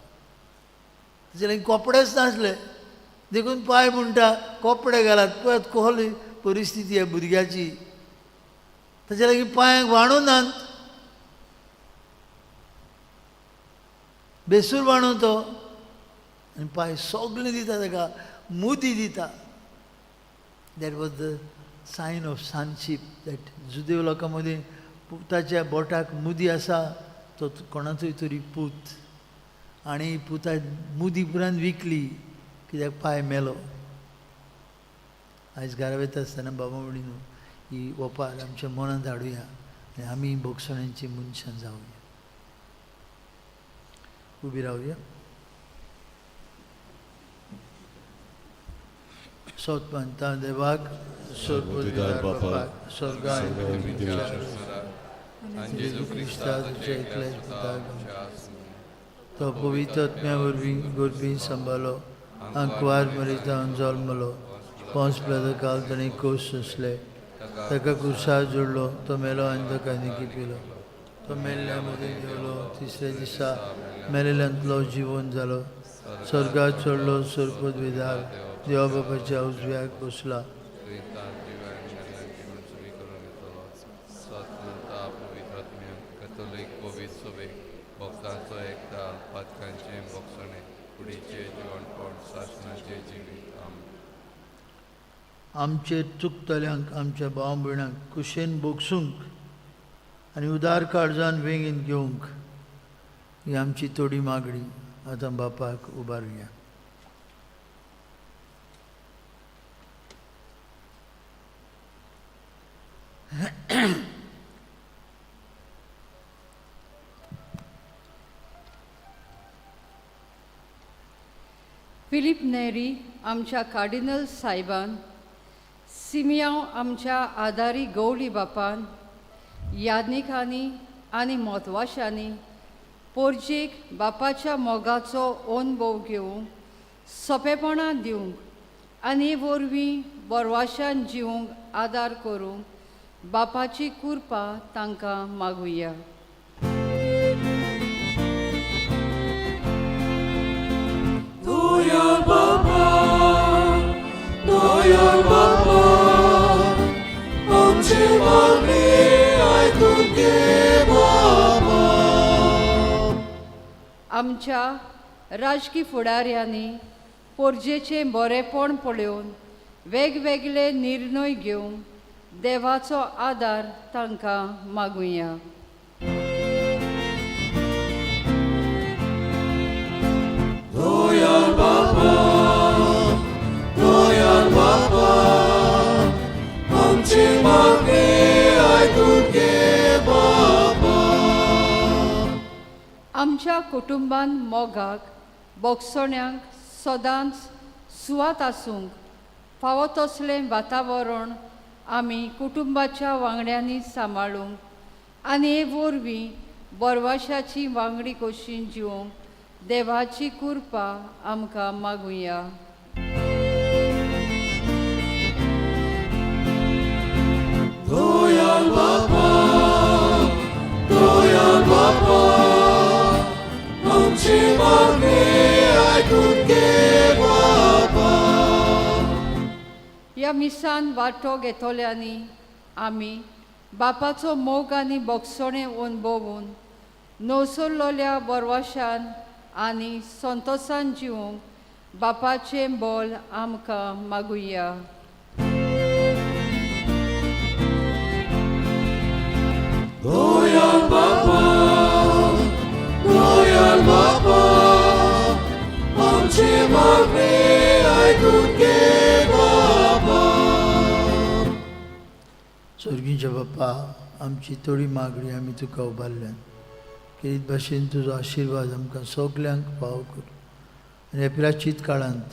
ताचे लागीं कपडेच नासले. देखून पाय म्हणटा कपडे घालात. पळयात कहली परिस्थिती ह्या भुरग्याची, ताच्या लागीं पांयांक वाणू नात, बेसूर वाणू तो, आनी पांय सगळें दिता ताका, मुदी दिता. That was the sign of sonship. That जुदेव लोकां मदीं पुताच्या बोटाक मुदी आसा तो कोणाचोय तरी पूत, आनी पुता मुदी पुरान विकली कित्याक पांय मेलो. आयज घरा वयता आसतना बाबा म्हणी न्हू ही ओपार आमच्या मनांत हाडुया आनी आमी भोगसण्यांची मनशां जावया. उबी रावया. सोत मानता देवाक, सोदपुतीदार बापाक, स्वर्गांत जेजू क्रिस्ता तुज्या एकल्या पुताक, तो पवित्र आत्म्या वरवीं गोरपी सांबाळ्ळो, आंकवार मरितावन जल्मलो, पोंस काल ताणें कोस सोंसले, ताका कुर्सार जोडलो, तो मेलो आनी ताका निकी पिलो, तो मेल्ल्या मदीं देवलो, तिसऱ्या दिसा मेलेल्यांतलो जिवन जालो, स्वर्गात चडलो, सोरपदवेदार देवा बापाच्या उजव्याक बसला. आमचे चुकतल्यांक, आमच्या भाव भयणांक कुशेन भोगसूंक आनी उदार काळजान वेंगेन घेवंक ही आमची थोडी मागणी आतां बापाक उबारुया. फिलीप नेरी आमच्या कार्डिनल साहेबान, सिमियांव आमच्या आदारी गौली बापान, यादनिकांनी आनी म्हत्वाशांनी पोरजेक बापाच्या मोगाचो अनुभव घेवंक सोंपेपणां दिवंक आनी वरवीं बोरवाशान जिवंक आदार करूंक बापाची कृपा तांकां मागुया. दयाळ बापा, आमची मागणी आयकून घे बाबा. आमच्या राजकी फुडाऱ्यांनी पोरजेचें बरेपण पळोवन वेगवेगळे निर्णय घेवंक देवाचो आदार तांकां मागुया. दयाळ बापा, आमची मागणी आयकून घे बाबा. आमच्या कुटुंबान मोगाक बोगसण्यांक सदांच सुवात आसूंक फावो तसलें वातावरण आमी कुटुंबाच्या वांगड्यांनी सांबाळूंक आनी हे वरवीं बोरवाशाची वांगडी कशी जिवंक देवाची कृपा आमकां मागुया. दयाळ बापा, दयाळ बापा, आमची मागणी आयकून घे बाबा. ह्या मिसान वांटो घेतल्यांनी आमी बापाचो मोग आनी बोगसणें अणभवून नवसरलोल्या बोरवाशान आनी संतोसान जिवंक बापाचें बोल आमकां मागुया. दयाळ बापा, दयाळ बापा, आमची मागणी आयकून घे बाबा. स्वर्गीच्या बाप्पा, आमची थोडी मागणी आमी तुका उबारल्यान केरीत भाशेन तुजो आशिर्वाद आमकां सगल्यांक फावो कर आनी ह्या प्राचीत काळांत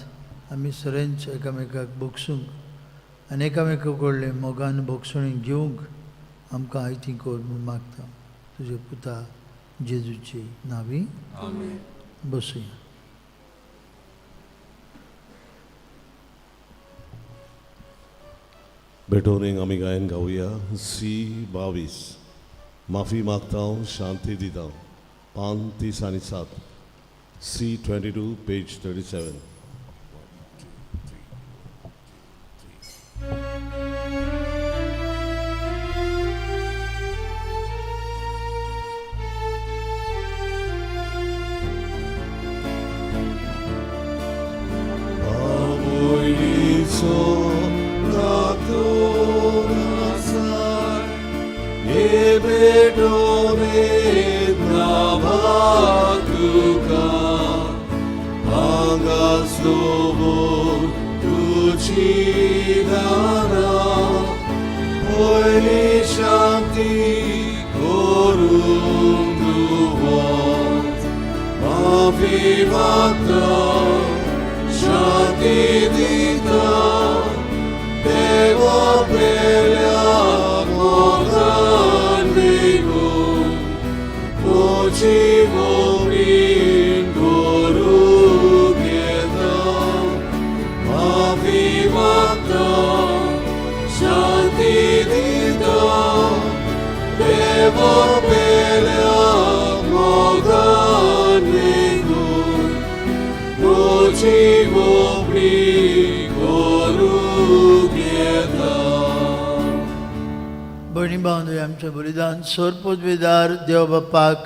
आमी सरेंच एकामेकाक भोगसूंक आनी एकामेका कडले मोगान भोगसणी घेवंक आमकां आयती कर म्हूण मागता तुज्या पुता जेजूची नावी. बसुया. भेटवणेक आमी गायन गावया सी 22, माफी मागता हांव शांती दिता, पान 37, C 22, page 37. हांगाच दवर तुजी दारां पयली शांती करूंक दवर माफी मागता शांती दिता देवा पेल्या मोगान वेगून म्हजी वोगणीन करूंक येता माफी मागता शांती दिता देवा पेल्या मोगान वेगून म्हजी वोगणीन करूंक येता. भयणी भावंडो, आमचें बलिदान सरपदवेदार देव बापाक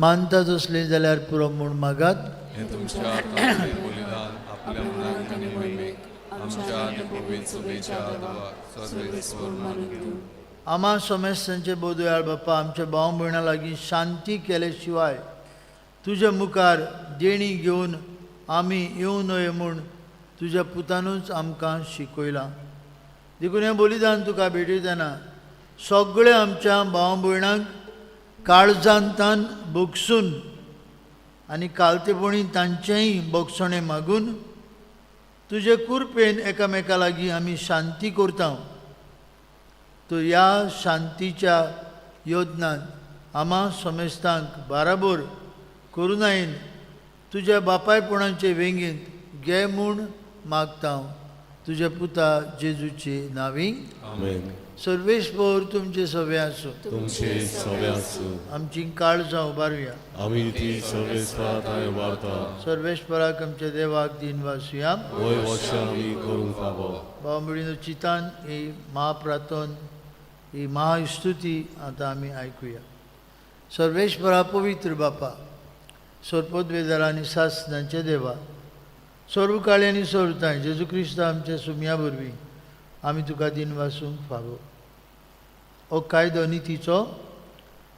मानता तसलें जाल्यार पुरो म्हूण मागात. हें तुमच्या हातांतलें बलिदान आपल्या मनाक आनी मोहिमेक आमच्या आनी पवित्र सभेच्या आदावाक सर्वेस्पर मानून घेवं. आमा सोमेस्तांचे बोदयाळ बापा, आमच्या भाव भयणां लागीं शांती केले शिवाय तुज्या मुखार देणी घेवन आमी येवं न्हय म्हूण तुज्या पुतानूच आमकां शिकयलां. देखून हें बलिदान तुका भेटयतना सगळें आमच्या भाव भयणांक काळजांतान भोगसून आनी कालतेपणी तांचेंय भोगसणें मागून तुजे कुरपेन एकामेका लागीं आमी शांती करता. तर ह्या शांतीच्या योजनान आमा समेस्तांक बाराबोर करुणायेन तुज्या बापायपणाचे वेंगेंत घे म्हूण मागता, तुज्या पुता जेजूचे नांवी. आमेन. सर्वेस्पर तुमचे सवे आसूं. तुमचे सवे आसूं. आमची काळजां उबारुया. आमी ती सर्वेस्परा थंय वार्ता. सर्वेस्पराक आमच्या देवाक दिन वासुया. वय वर्षां आमी करूंक फावो. भाव भयणीनो, चितान ही महाप्रार्थन, ही महास्तुती आतां आमी आयकुया. सर्वेस्परा, पवित्र बापा, सर्पोद्वेदार आनी सासनांचे देवा, सर्व काळी आनी सर्वताय जेजू क्रिस्त आमच्या सुमया वरवीं आमी तुका दिन वासूंक फावो. हो कायदो नितीचो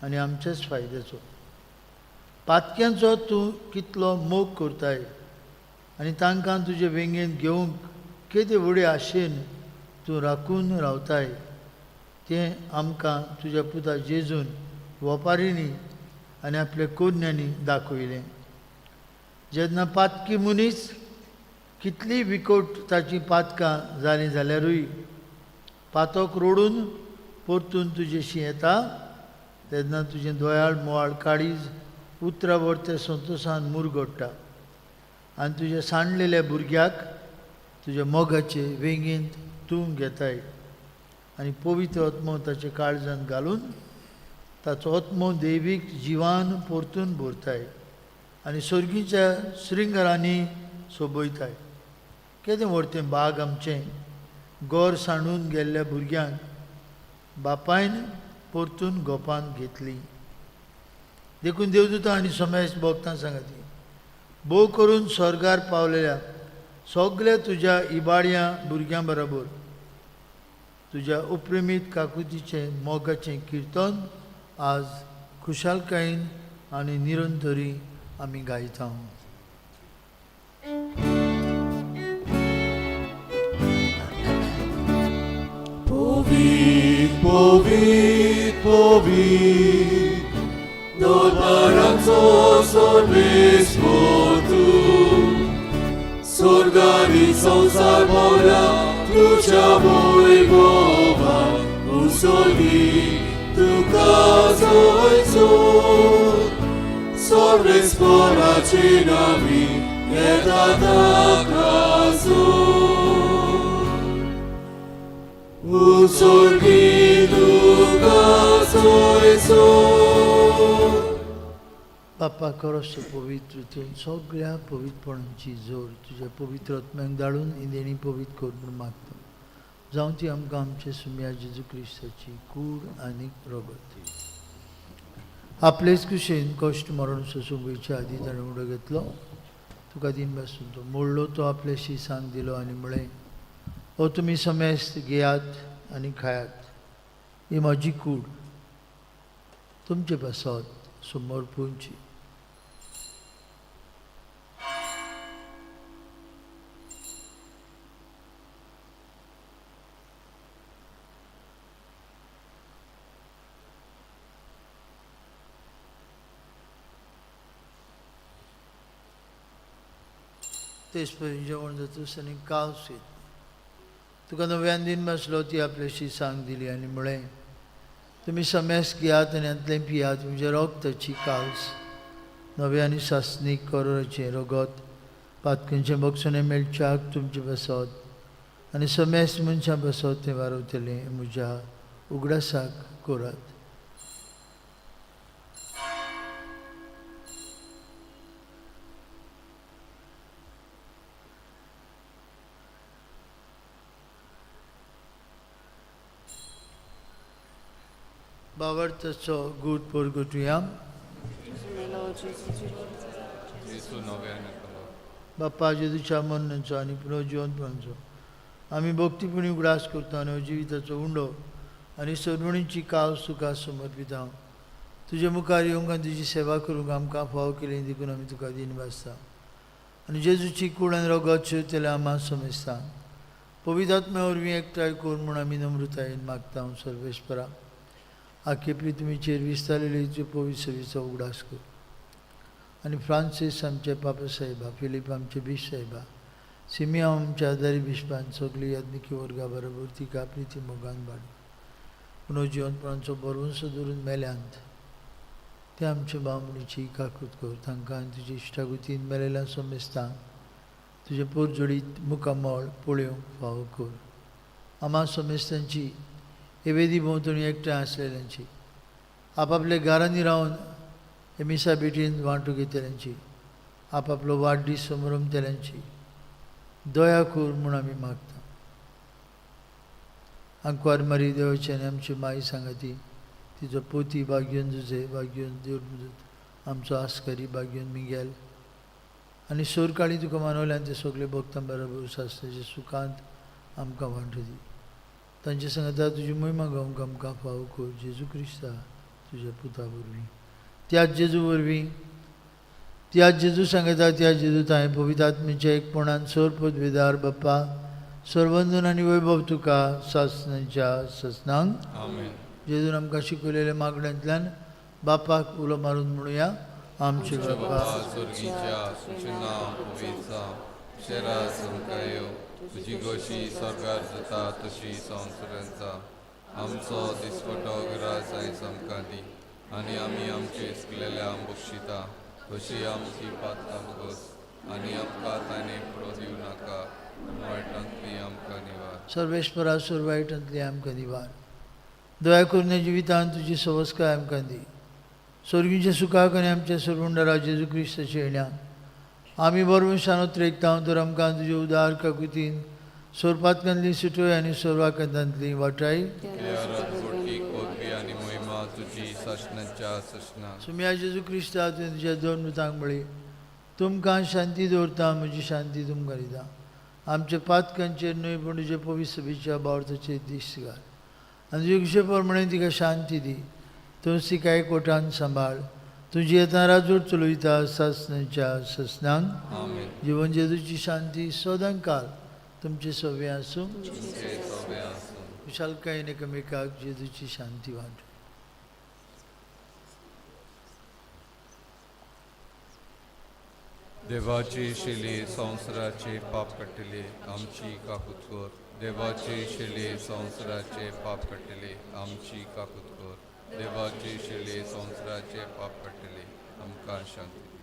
आनी आमच्याच फायद्याचो. पातक्यांचो तूं कितलो मोग करताय आनी तांकां तुजे वेंगेंत घेवंक केदे व्हडे आशेन तूं राखून रावताय तें आमकां तुज्या पुता जेजून वपारींनी आनी आपल्या कोन्यांनी दाखयलें. जेन्ना पातकी मनीस कितली विकोट ताची पातकां जालीं जाल्यारूय पातक रोडून परतून तुजेशी येता तेन्ना तुजें दोयाळ मोवाळ काळीज उतरां वरते संतोशान मुरगडटा आनी तुज्या सांडलेल्या भुरग्याक तुज्या मोगाचे वेंगेंत तूं घेताय आनी पवित्र आत्मो ताच्या काळजान घालून ताचो आत्मो दैवीक जिवान परतून भरताय आनी सर्गीच्या श्रृंगारांनी सोबयताय. केदें व्हड बाग आमचें गोर सांडून गेल्ल्या भुरग्यांक बापायन परतून गोपान घेतली. देखून देवदूतां आनी समेस्त भक्तां सांगाती भोव करून स्वर्गार पावलेल्या सगल्या तुज्या इबाडया भुरग्यां बरोबर तुज्या उप्रेमीत काकुतीचें मोगाचें किर्तन आज खुशालकायेन आनी निरंतरी आमी गायता. पवित्र पवित्र पवित्र दरबाराचो सर्वेस्पर तूं, स्वर्गारी संवसार भरला तुज्या वैभवान, उसोली तुका जयचो सर्वेस्पराचे नांवी येता ताका उसोली तुका जयचो. बापा खरोच पवित्र तूं सगळ्या पवित्रपणाची जोड तुज्या पवित्र आत्म्याक धाडून ही देणी पवित्र कर म्हूण मागता. जावं ती आमकां आमचे सुमया जेजू क्रिस्ताची कूड आनी रगत. आपलेच कुशेन कश्ट मरण सोसूंक वयच्या आदीं ताणें उडो घेतलो, तुका दिन बासून तो मोडलो, तो आपल्याशी सांग दिलो आनी म्हळें, हो तुमी समेस्त घेयात आनी खायात, ही म्हजी कूड तुमचे पासत समर्पूंची. तेच परी जेवण जातूच आनी कावस घेतली. तुका नव्यान दिन बसलो ती आपल्याशी सांग दिली आनी म्हळें, तुमी समेस घेयात आनी हांतलें पियात, तुमच्या रोगताची कावस नव्या आनी सासणीक करोराचें रगत पातकांचें बक्षणें मेळच्याक तुमचें बसत आनी समेस मनशां बसत तें वारवतलें म्हज्या उगडासाक करात. बावडताचो गूट पोरगुटुया. जेजू नव्यान येतलो. बाप्पा जेजूच्या मरणाचो आनी पुनर्जिवंतपणाचो आमी भक्तीपणी उगडास करता आनी जिविताचो उंडो आनी सरवणीची काव तुका समर्पिता. तुजे मुखार येवंक आनी तुजी सेवा करूंक आमकां फाव केली देखून आमी तुका दीन भासता आनी जेजूची कूड आनी रगत शिवतले आमा समजता. पवित्र आत्म्या वरवीं एकठांय कर म्हूण आमी नम्रतायेन मागता. सर्वेस्परा आखेपी तुमी चेर विस्तारलेली तुजे पवित्र सेवेचो उगडास कर आनी फ्रांसीस आमचे पापा साहेबा, फिलीप आमचे बीश साहेबा, सिमिया आमच्या आदारी बिशपान सगळी याज्ञिकी वर्गा बरोबर तिका प्रिती मोगान बाड पुनर्जिवंतपणाचो बरवंसो धरून मेल्यांत ते आमचे बामणीची काकूत कर. तांकां आनी तुजे इश्टागुतीन मेलेल्या समेस्तांक तुजें पोरजोडीत मुखामळ पळोवंक फावो कर. आमा समेस्तांची हे वेदी भोंवतणी एकठांय आसलेल्यांची, आपापल्या घरांनी रावन हे मिसा भेटीन वांटो घेतल्यांची, आपापलो वाडदीस समरमतल्यांची दया कर म्हूण आमी मागता. आंकवार मारी देवाची आनी आमची माई सांगाती, तिचो पोती बागयोन जुजे, बागयोन देवदूत, आमचो आस्करी बागयोन मिगेल आनी सोरकाळी तुका मानवल्यान ते सगळे भक्तां बरोबर शास्त्राच्या सुखांत आमकां वांटो दी. तांचे सांगता तुजी महिमा गावंक आमकां फावो कर जेजू क्रिस्ता तुज्या पुता वरवीं. त्याच जेजू वरवीं, त्याच जेजू सांगता, त्या जेजू तांय पवित्र आत्म्याच्या एकपणान सोर पदवेदार बाप्पा सर्वंदन आनी वैभव तुका सासणाच्या ससनांक. आमेन. जेजून आमकां शिकयलेल्या मागण्यांतल्यान बापाक उलो मारून म्हणुया, आमचे बापा स्वर्गीच्या, तुजें नांव पवित्र जावं, तुजें राज आमकां येवं, तुजी गोशी स्वर्गार जाता तशी संवसारांत जावं. आमचो दिसपटो ग्रास आयज आमकां दी आनी आमी आमचे चुकलेल्या बक्षिता तशी आमची पात्रां बगोस आनी आमकां ताणें पुरो दिवं नाका, वायटांतली आमकां निवार. सर्वेस्परा सोर वायटांतली आमकां निवार. दया करून जिवितांत तुजी सवस्काय आमकां दी. स्वर्गीच्या सुखाक आनी आमच्या सर्वंडरा जेजू क्रिस्ताच्या येण्या आमी बरोबर उत्रेकता तर आमकां तुजे उदार काकुतीन सोरपातकांतली सुटोय आनी सोरवाकांतांतली वाटाय. आनी महिमा तुजी सासणाच्या सासणाक. सुम्या जेजू क्रिस्ता तुवें तुज्या दोन दुतांक म्हळी, तुमकां शांती दवरता, म्हजी शांती तुमकां दिता. आमच्या पातकांचेर न्हय पूण तुजे पवित्र सभेच्या बावर्थाचेर दिश्ट घाल आनी तुजे खुशे प्रमाणे तिका शांती दी. तूं तिका एकवटान सांबाळ. तुजी येता राजवट चलयता सासणाच्या ससनांक. जिवन जेजूची शांती सदांकाल तुमचे सवे आसूं. विशालकायेन एकामेकाक जेजूची शांती वांटू. देवाची शिली संवसाराचे पाप काडटली आमची काकूत कर. देवाची शिली संवसाराचे पाप काडटली आमची काकूत कर. देवाची शिली संवसाराचे पाप काडटली आमकां शांती दी.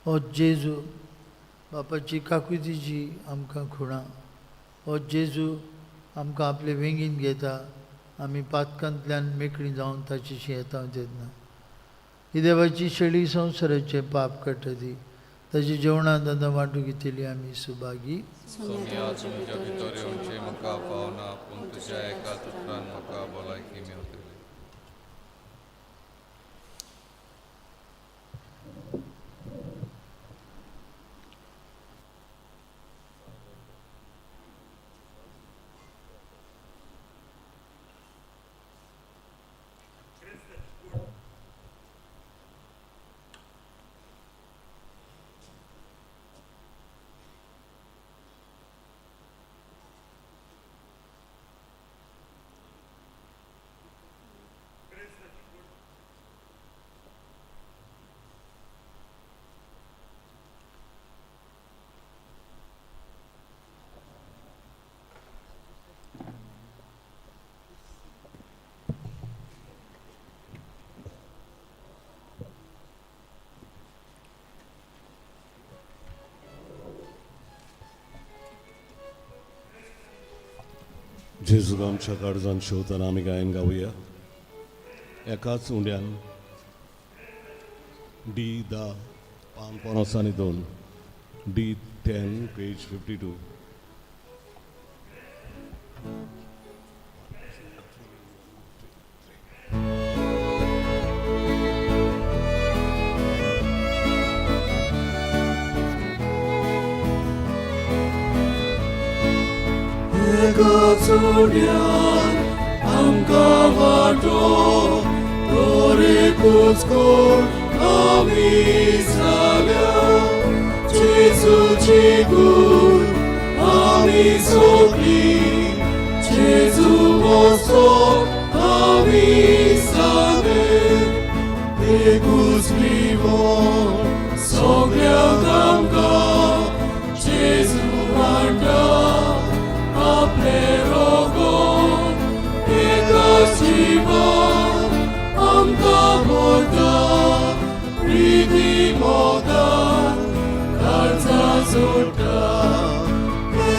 ओ जेजू बापाची काकुतीची आमकां खुणा. ओ जेजू आमकां आपले वेंगीन घेता. आमी पातकांतल्यान मेकळी जावन ताचेशी येता तेन्ना ही देवाची शेळी संवसाराचें पाप काडटा ती ताच्या जेवणांत आतां वांटू घेतली आमी सुभागी. सोम्या तुमच्या भितर येवचें म्हाका फावना, पूण तुज्या एका उतरान म्हाका भलायकी मेवतली. जेजूक आमच्या काळजान शेवतना आमी गायन गावया एकाच उंड्यान डी धा पान पन्नास आनी दोन D 10 page 52. एकाच उड्यान आमकां वांटो तर एकूच कोण आमी जाल्या जेजूची गूण आमी सगळीं जेजू मोसो आमी जाले एकूच लिवोन सगळ्यांक आमकां जेजू वांटा आपले रोगोन एकाच जिवन आमकां भरता प्रिती मोगान काळजां जोडटा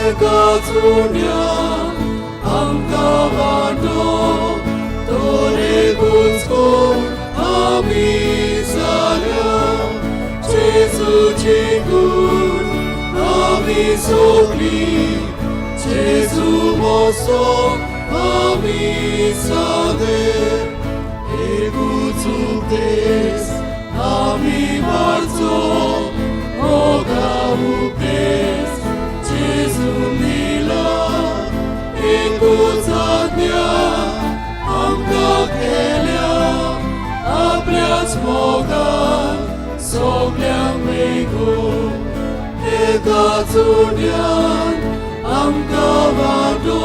एकाच उण्यान आमकां वांटो तर एकूच कोण आमी जाल्या जेजूची गूण आमी सगळीं जेजू मोसो आमी जाले एकूच उपदेस आमी मारचो मोगा उपदेस जेजून दिला एकूच आज्ञा आमकां केल्या आपल्याच मोगान सगळ्यांक मेगून एकाच उड्यान आमकां वांटो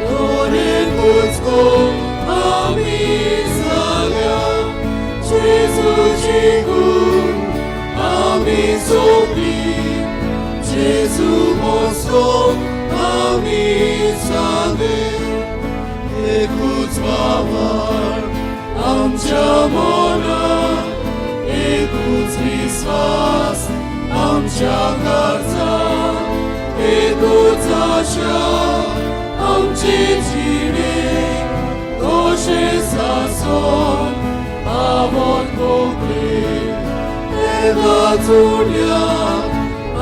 तर एकूच कोण आमी जाल्या जेजूची गूण आमी सगळीं जेजू मोसो आमी जाले एकूच वावर आमच्या मनात एकूच विस्वास आमच्या काळजात एकूच आशा आमचे जिणेक तशें सासोन पावत कोंकणी एकाच उड्यान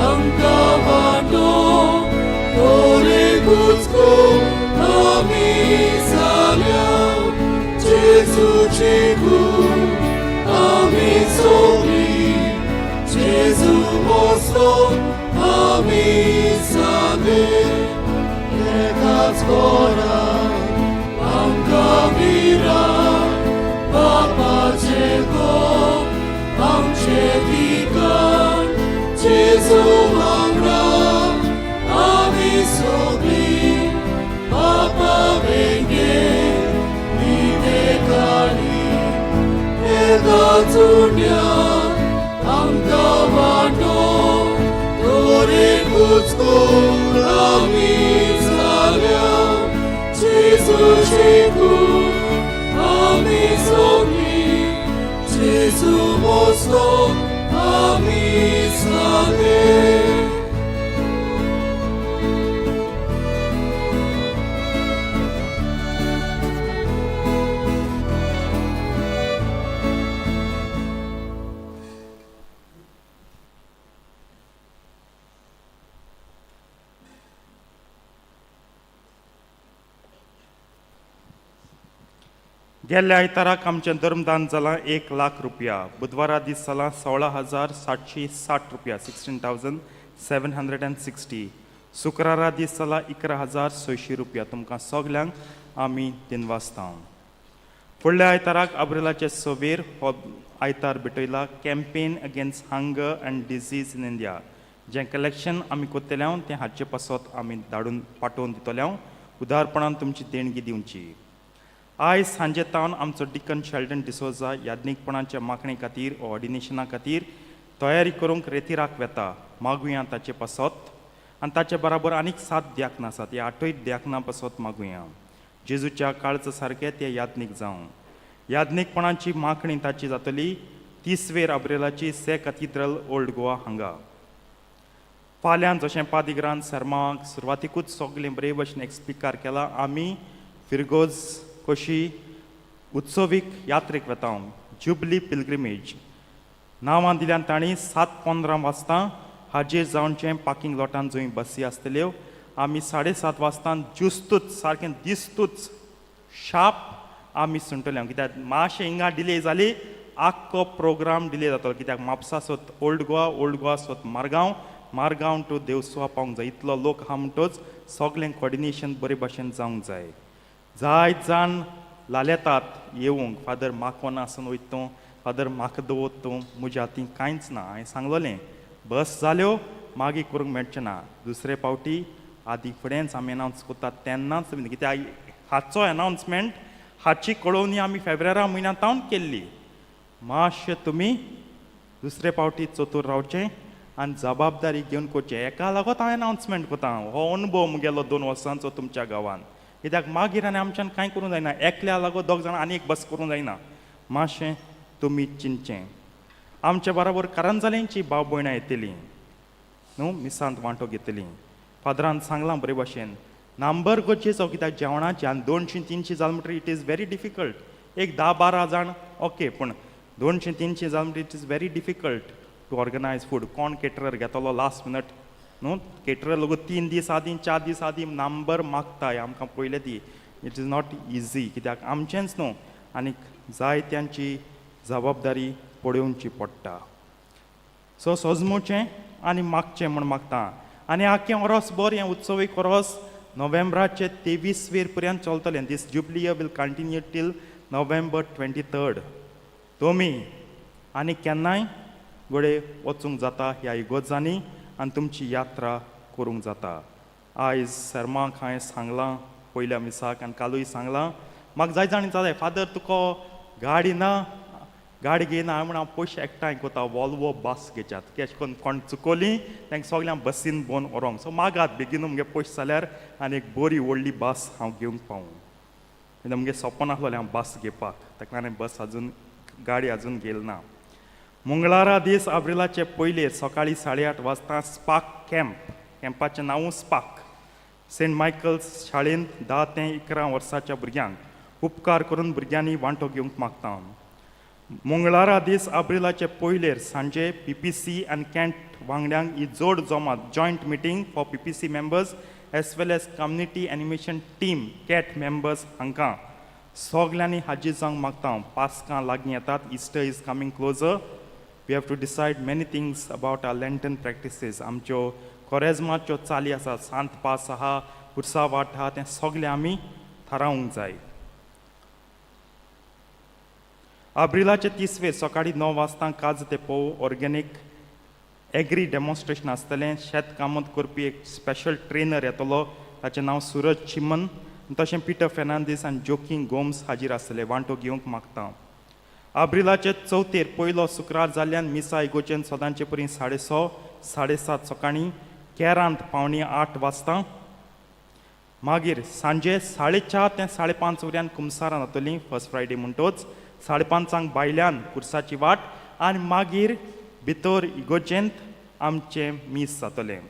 आमकां वांटो तर एकूच कोण आमी जाल्या जेजूची गूण आमी सगळीं जेजू मोसो आमी जाले एकाच कोरान आमकां विरार बापाचें घर आमचें ठिकाण जेजू वांगडा आमी सगळीं बापा वेंगेंत न्हिदेकाळी एकाच उड्यान आमकां वांटो तर एकूच कोण आमी जाल्या जेजूची गूण आमी सगळीं जेजू मोसो आमी जाले. गेल्ल्या आयताराक आमचें धर्मदान जालां 1 लाख रुपया. बुधवारा दीस जालां 16,760 रुपया, 16,760. शुक्रारा दीस जाला 11,600 रुपया. तुमकां सगल्यांक आमी दिनवासता. फुडल्या आयताराक आब्रिलाचे सवेर हो आयतार भेटयला Campaign Against Hunger and Disease in India. जें कलेक्शन आमी कोत्तले तें हाचे पासत आमी धाडून पाठोवन दितले. उदारपणान तुमची देणगी दिवची. आयज सांजे तावन आमचो डिकन शेल्डन डिसोजा याज्ञिकपणाच्या मागणे खातीर, ऑर्डिनेशना खातीर तयारी करूंक रेतिराक वेता. मागुया ताचे पासत आनी ताचे बराबर आनीक सात द्याकनां आसात. ह्या आठय द्याकनां पासत मागुया, जेजूच्या काळजा सारके ते याज्ञीक जावं. याज्ञिकपणाची मागणी ताची जातली 30वेर आब्रेलाची से कथिद्रल, ओल्ड गोवा हांगा. फाल्यां जशें पादिग्रान शर्माक सुरवातीकूच सगळें बरे भशेन एक्सप्लिकार केला, आमी फिरगोज कशी उत्सवीक यात्रेक वता, जुबली पिलग्रिमेज नांवां दिल्यान तांणी. 7:15 वाजता हाजीर जावचें पार्किंग लॉटान जंय बसी आसतल्यो. आमी 7:30 वाजता ज्युस्तूच, सारकें दिस्तूच, शार्प आमी सुंटले, कित्याक मातशें हिंगा डिले जाली, आख्खो प्रोग्राम डिले जातलो. कित्याक म्हापसा सोत ओल्ड गोवा, ओल्ड गोवा सोत मारगांव, मारगांव टू देवसुआ पावंक जाय. इतलो लोक आहा म्हणटोच सगळें कॉर्डिनेशन बरे भशेन जावंक जाय. जायत जाण लालेतात येवंक, फादर म्हाका आसून वयता तूं, फादर म्हाका दवर तूं, म्हज्या हातीन कांयच ना. हांवें सांगलोलें, बस जाल्यो मागीर करूंक मेळचें ना. दुसरे फावटी आदी फुडेंच आमी एनावन्स करतात तेन्नाच तुमी, कित्याक हाचो एनावन्समेंट, हाची कळोवणी आमी फेब्रुवारा म्हयन्यांत केल्ली. मातशें तुमी दुसरे फावटी चतूर रावचें आनी जबाबदारी घेवन करचें. हेका लागून हांव एनावन्समेंट करता. हो अनुभव मुगेलो 2 वर्सांचो तुमच्या गांवान, कित्याक मागीर आनी आमच्यान कांय करूंक जायना. एकल्या लागून दोग जाणां आनी एक बस करूंक जायना. मातशें तुमी चिंतचें. आमच्या बरोबर करंजालेंची भाव भयणां येतलीं न्हू, मिसांत वांटो घेतलीं. फादरान सांगलां बरे भशेन, नंबर गरजेचो, कित्याक जेवणाचें आनी 200 300 जालें म्हणटकीर it is very difficult. एक 10 12 जाण ओके, पूण 200 300 जालें म्हणटकीर it is very difficult to organize food. कोण केटरर घेतलो लास्ट मिनट न्हू? केटरर लोक 3 दीस आदीं, 4 दीस आदीं नंबर मागताय आमकां पयले दी. It is not easy, कित्याक आमचेंच न्हू, आनीक जायत्यांची जबाबदारी पळोवची पडटा. सो सजमोचें आनी मागचें म्हूण मागता. आनी आख्खें वरोसभर हें उत्सवीक वरोस नोव्हेंबराचे 23 वेर पर्यंत चलतलें. This jubilee will continue till November 23rd. तुमी आनी केन्नाय घडये वचूंक जाता ह्या इगोर्जांनी आनी तुमची यात्रा करूंक जाता. आयज शर्माक हांवें सांगलां पयल्या मिसाक आनी कालूय सांगलां. म्हाका जाय जाणी जालें, फादर तुका गाडी ना, गाडी घेयना. हांवें म्हण हांव पयशे एकठांय करता, वॉल्वो बस घेच्यात, केश करून कोण चुकोली तांकां सगल्यांक बसीन भोवन व्हरोंक. सो मागात बेगीन मुगे पयशे जाल्यार आनी एक बरी व्हडली बस हांव घेवंक पावूं. कित्याक मुगे सपन आसलोलें हांव बस घेवपाक, ताका लागून बस अजून, गाडी अजून घेयल ना. मंगळारा दीस आब्रिलाचे पयले सकाळी 8:30 वाजता स्पार्क कॅम्प, कॅम्पाचें नांवूच स्पार्क, सेंट मायकल्स शाळेंत 10 ते 11 वर्साच्या भुरग्यांक. उपकार करून भुरग्यांनी वांटो घेवंक मागता. मंगळारा दीस आब्रिलाचे पयलेर सांजे पीपीसी आनी कॅट वांगड्यांक ही जोड जमात, joint meeting for PPC members as well as community animation team CAT members, हांकां सगल्यांनी हाजीर जावंक मागता. पास्कां लागीं येतात, Easter is coming closer. We have to decide many things about our Lenten practices. आमच्यो कोरेजमाच्यो चाली आसात, सांत पास आहा, पुरसा वाट आहा, तें सगळें आमी थारावंक जाय. आब्रिलाचे तिसवे सकाळी 9 वाजता काज ते पोव ऑर्गेनीक एग्री डेमॉन्स्ट्रेशन आसतलें. शेत कामत करपी एक स्पेशल ट्रेनर येतलो, ताचें नांव सुरज चिमन. तशें पिटर फेर्नांदीस आनी जोकींग गोम्स हाजीर आसतले. वांटो घेवंक मागता. आब्रिलाचे चवथेर पयलो शुक्रार जाल्ल्यान मिसा इगोर्जेन सदांचे परी 6:30, 7:30 सकाळीं, केरांत 7:45 वाजता, मागीर सांजे 4:30 ते 5:30 वरयान कुमसारां जातलीं. फर्स्ट फ्रायडे म्हणटोच 5:30 भायल्यान कुर्साची वाट आनी मागीर भितर इगोर्जेंत आमचें मीस जातलें.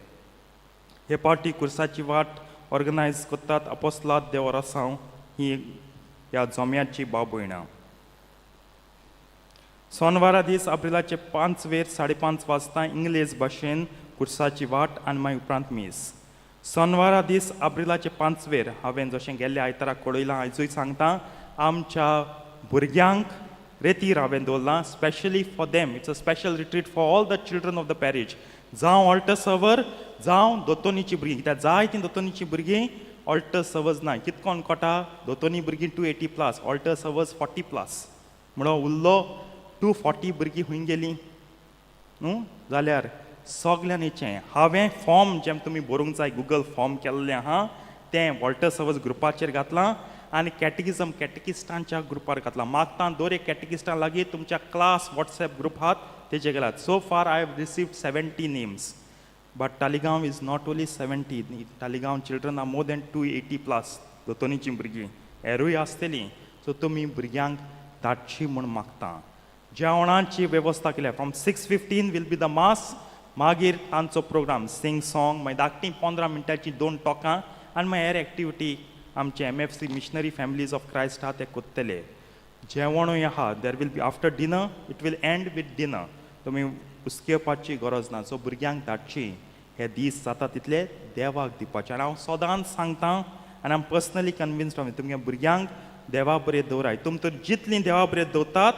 हे पावटी कुर्साची वाट ऑर्गनायज करतात अपोस्लाद देवरासांव ही ह्या जोम्याची भाव भयणां. सोनवारा दीस आप्रिलाचे 5 वेर 5:30 वाजता इंग्लेज भाशेन कुर्साची वाट आनी मागीर उपरांत मीस. सोनवारा दीस आप्रिलाचे 5 वेर, हांवें जशें गेल्ल्या आयताराक कळयलां, आयजूय सांगता, आमच्या भुरग्यांक रेतीर हांवें दवरलां specially for them. It's a special retreat for all the children of the parish, जावं ऑल्टर सर्वर, जावं दोतोनीची भुरगीं, कित्याक जायतीं दोतोनीची भुरगीं ऑल्टर सर्वर्स ना. कितकोन कोटा दोतोनी भुरगीं 280 plus, altar servers 40 plus, म्हणून उरलो 240 भुरगीं खूंय गेलीं न्हू? जाल्यार सगल्यांनीचें हांवें फॉर्म जें तुमी बरोवंक जाय, गुगल फॉर्म केल्लें आहा, तें ऑल्टर सर्वर्स ग्रुपाचेर घातलां आनी कॅटेगिजम कॅटेकिस्टांच्या ग्रुपार घातलां. मागता दर एक कॅटेकिस्टां लागीं तुमच्या क्लास वॉट्सएप ग्रुप आहात तेजे गेलात. So far I have received 70 names, but Taleigao is not only 70. Taleigao children are more than 280 plus. दोतोनीचीं भुरगीं हेरूय आसतलीं. सो तुमी भुरग्यांक धाडची म्हूण मागता. जेवणाची वेवस्था केल्या. From 6:15 will be the mass. मागीर तांचो प्रोग्राम सिंग सॉंग, मागीर धाकटीं 15 मिनटांची 2 टोकां आनी मागीर हेर एक्टिविटी आमचे MFC missionary families of Christ आहा ते कोत्तले. जेवणूय आहा, there will be after dinner, it will end with dinner. तुमी हुस्केवपाची गरज ना. सो भुरग्यांक धाडची, हे दीस जाता तितले देवाक दिवपाचे. आनी हांव सदांच सांगता आनी हांव पर्सनली कन्विन्स्ड हांव, तुमगे भुरग्यांक देवा बरें दवराय. तुम तर जितलीं देवा बरें दवरतात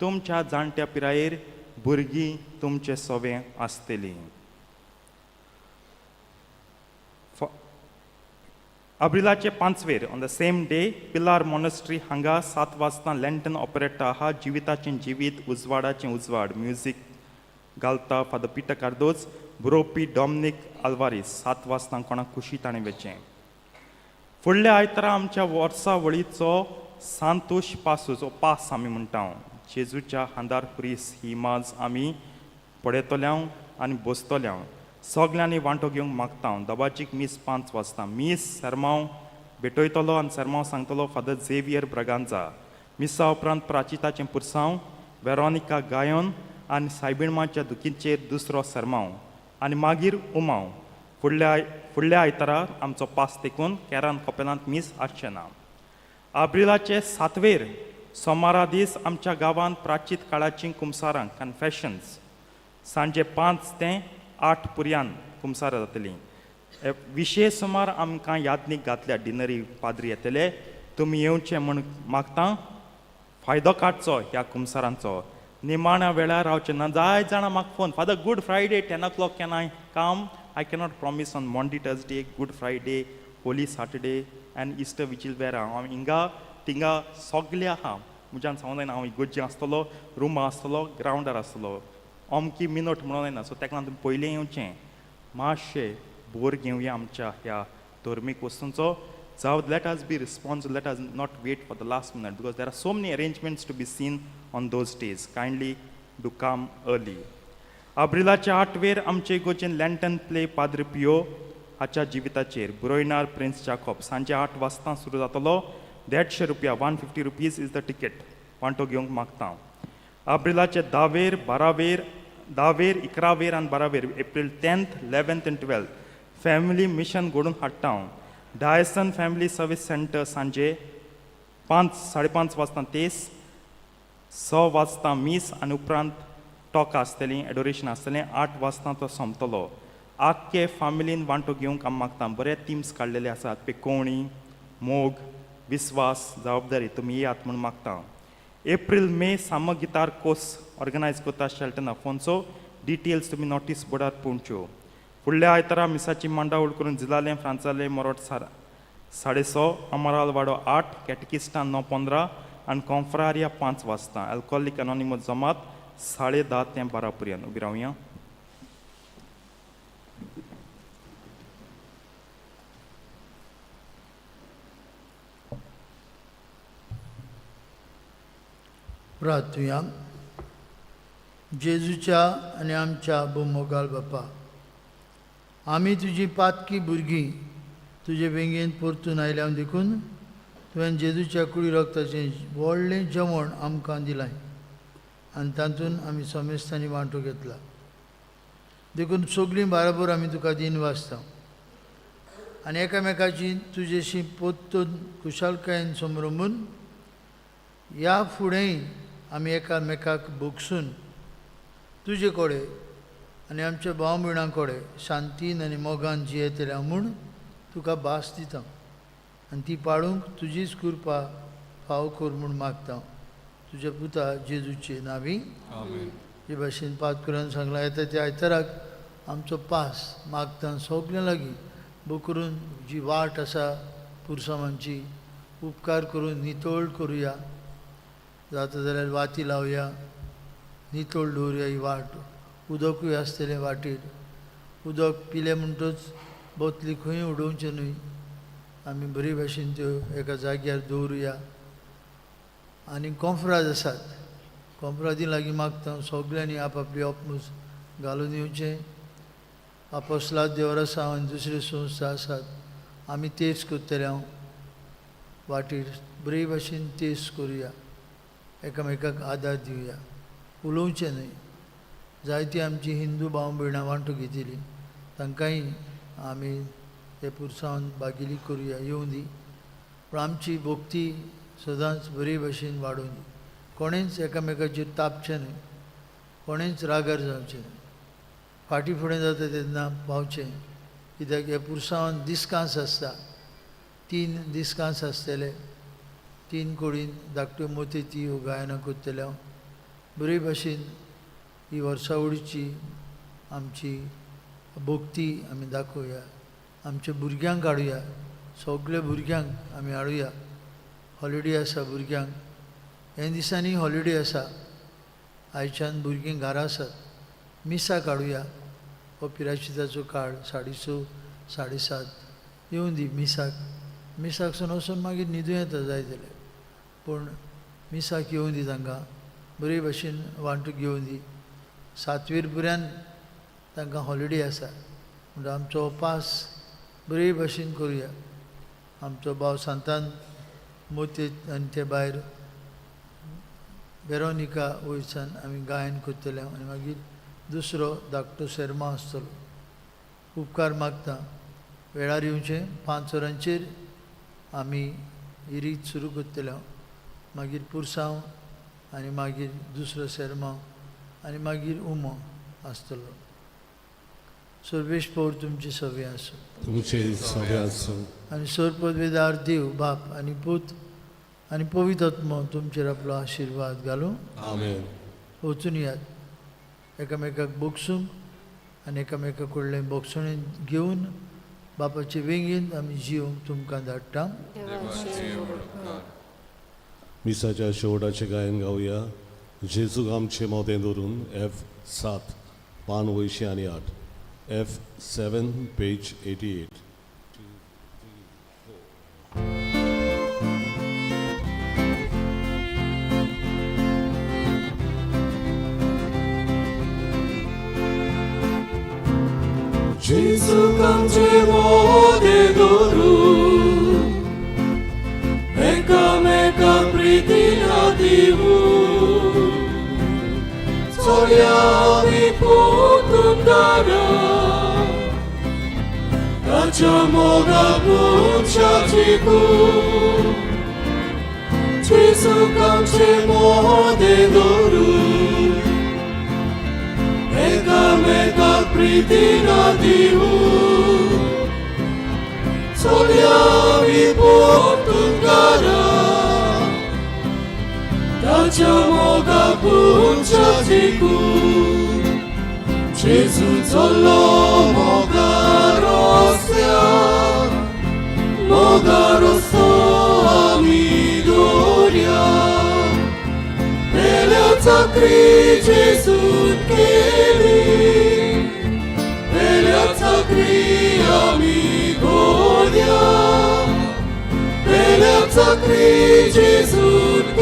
तुमच्या जाणट्या पिरायेर भुरगीं तुमचे सोवे आसतलीं. आब्रिलाचे 5वेर on the same day Pilar monastery हांगा 7 वाजता लँटन ऑपरेटा आहा. जिविताचें जिवीत उजवाडाचें उजवाड म्युजीक घालता फादर पिटर कार्दोज, बरोवपी डॉमनीक आल्वारीस. 7 वाजता कोणाक खुशी ताणें वेचें. फुडल्या आयतारा आमच्या वर्सा वळीचो सांतोश पासूस हो पास आमी म्हणटा. जेजूच्या हांदार खुरीस ही माज आमी पळयतल्या आनी बसतल्या. सगल्यांनी वांटो घेवंक मागता. दबाजीक मीस 5 वाजता. मीस सरमांव भेटयतलो आनी सरमांव सांगतलो फादर झेवियर ब्रगांजा. मिसा उपरांत प्राचिताचें पुरसांव, वेरोनिका गायन आनी सायबिणमाच्या दुखीचेर दुसरो सरमांव आनी मागीर उमाव. फुडल्या आयतारा आमचो पास तेकून केरान कोपेलांत मीस आसचें ना. आब्रिलाचे 7वेर सोमारा दीस आमच्या गांवांत प्राचीत काळाचीं कुमसारां कन्फेशन्स सांजे 5 ते 8 पुरयान कुमसारां जातलीं. विशेश सुमार आमकां यादनीक घातल्या डिनरी पाद्री येतले, तुमी येवचें म्हूण मागता. फायदो काडचो ह्या कुमसारांचो. निमाण्या वेळार रावचें ना. जाय जाणां म्हाका phone, father good Friday 10 o'clock can I come? I cannot promise on Maundy Thursday, good Friday, holy Saturday and Easter vigil वेर. हांव हिंगा थिंगा सगळे आहा, म्हज्यान सांगूंक जायना. हांव इगोर्जी आसतलो, रुमा आसतलो, ग्रावंडार आसतलो, अमकी मिनट म्हणून जायना. सो ताका लागून तुमी पयलीं येवचें. मातशें बोर घेवया आमच्या ह्या धर्मीक वस्तूंचो. जावं let us be responsible, let us not wait for the last minute because there are so many arrangements to be seen on those days. Kindly do come early. आब्रिलाच्या 8वेर आमचे इगोर्जेन लँटन प्ले पाद्री पियो हाच्या जिविताचेर, बरोयणार प्रिन्स जाकोब. सांजे 8 वाजता सुरू जातलो. 150 रुपया, 150 rupees is the ticket. वांटो घेवंक मागता. आब्रिलाचे 10वेर, 12वेर, 10वेर, 11वेर आनी 12वेर, April 10th, 11th and 12th family mission घडोवन हाडटा हांव. डायसन फॅमिली सर्वीस सेंटर सांजे 5 5:30 वाजता तेस, 6 वाजता मीस आनी उपरांत टॉक आसतली, एडोरेशन आसतलें. 8 वाजता तो सोंपतलो. आख्खे फामिलीन वांटो घेवंक आमी मागता. बरे थिम्स काडलेले आसात, पेकोवणी, मोग, विस्वास, जबाबदारी. तुमी येयात म्हूण मागता. एप्रील मे साम गितार कोर्स ऑर्गनायज करता शेल्टन अफोन्सो. डिटेल्स तुमी नोटीस बोर्डार पळोवच्यो. फुडल्या आयतारा मिसाची मांडावळ करून जिलालें फ्रांसालें मोरोट 6:30, अमराल वाडो 8, कॅटकिस्टान 9:15 आनी कॉन्फ्रारिया 5 वाजता. अल्कोहोलीक अनॉनिमस जमात 10:30 ते 12 पर्यंत. उबी रावया. प्रार्थुया. जेजूच्या आनी आमच्या बोमोगाल बापा, आमी तुजी पातकी भुरगीं तुजे वेंगेंत परतून आयल्या देखून तुवें जेजूच्या कुडी रक्ताचें व्हडलें जेवण आमकां दिलां आनी तातूंत आमी समेस्तांनी वांटो घेतला. देखून सगळीं बाराबर आमी तुका दिन वाचता आनी एकामेकाची तुजेशी पोत्तून खुशालकायेन समरंबून ह्या फुडेंय आमी एकामेकाक भोगसून तुजे कडेन आनी आमच्या भाव भयणां कडेन शांतीन आनी मोगान जियेतल्या म्हूण तुका भास दिता आनी ती पाळूंक तुजीच कृपा फाव कर म्हूण मागता तुज्या पुता जेजूचे नांवी. आमेन. जे भाशेन पातकुरान सांगलां, येता त्या आयताराक आमचो पास मागता सगळ्यां लागीं बोकरून जी वाट आसा पुरसामांची उपकार करून नितळ करुया. जाता जाल्यार वाती लावया, नितळ दवरुया ही वाट. उदकूय आसतलें वाटेर, उदक पिलें म्हणटच बोतली खंय उडोवचें न्हय, आमी बरे भाशेन त्यो एका जाग्यार दवरुया. आनी कोंफ्राद आसात, कोंफ्रादी लागीं मागता सगल्यांनी आपआपली आपमूस घालून येवचें. आपोस्लाद देवर आसा आनी दुसऱ्यो संस्था आसात, आमी तेच करतले. हांव वाटेर बरे भाशेन तेच करुया, एकामेकाक आदार दिवया, उलोवचें न्हय. जायती आमची हिंदू भाव भयणां वांटो घेतिल्ली तांकांय आमी हे पुरसावन बागिली करुया येवं दी. पूण आमची भक्ती सदांच बरी भशेन वाडोवं दी. कोणेंच एकामेकाचेर तापचें न्हय, कोणेंच रागार जावचें न्हय. फाटीं फुडें जाता तेन्ना पावचें, कित्याक हे पुरसावन दिसकांस आसता. 3 दिसकांस आसतले, 3 कोडीन धाकट्यो मोती ती गायनां करतले हांव. बरे भशेन ही वर्सावळीची आमची भक्ती आमी दाखोवया. आमच्या भुरग्यांक हाडुया, सगल्या भुरग्यांक आमी हाडुया. हॉलिडे आसा भुरग्यांक, हे दिसांनी हॉलिडे आसा. आयच्यान भुरगीं घरा आसात, मिसाक हाडुया. हो पिराशिताचो काळ 6:30 7:30 येवं दी मिसाक. मिसाक सून वचून मागीर न्हिदूं येता जाय जाल्यार, पूण मिसाक येवं दी तांकां, बरे भशेन वांटूक घेवं दी. 7वीर पर्यंत तांकां हॉलिडे आसा, म्हणटा आमचो पास बरे भशेन करुया. आमचो भाव सांतान मोती आनी ते भायर वेरोनिका वयरसान आमी गायन करतले आनी मागीर दुसरो धाकटो शेर्मा आसतलो. उपकार मागता वेळार येवचें. 5 वरांचेर आमी ही रीत सुरू करतले. मागीर पुरसांव आनी मागीर दुसरो शेर्मा आनी मागीर उमो आसतलो. सर्वेश पौर तुमची सवे आसूं, तुमचे सवे आसूं. आनी सर पदवेदार देव बाप आनी पूत आनी पवित्र आत्मो तुमचेर आपलो आशिर्वाद घालूं. आमेन. वचून यात एकामेकाक बोगसूंक आनी एकामेका कडलें बोगसणें घेवन बापाचे वेंगेंत आमी जिवंक तुमकां धाडटा. मिसाच्या शेवटाचें गायन गावया. जेजूक आमचे मोदें धरून F7 पान 88, F7 page 88. जेजूक आमचे मोदें धरून एकामेकाक प्रितीन दिवून चलया आमी पोतून घरा ताच्या मोगाक मनशाची कूड. जेजूक आमचे मोदें धरून एकामेकाक प्रितीन दिवून चलया आमी पोतून घरा ताच्या मोगाक मनशाची कूड. जेजू चल्लो मोगा रस्त्यार, मोगा रस्तो आमी दवरया. पेल्या चाकरी जेजून केली, पेल्या चाकरी आमी गोरया. पेल्या चाकरी जेजून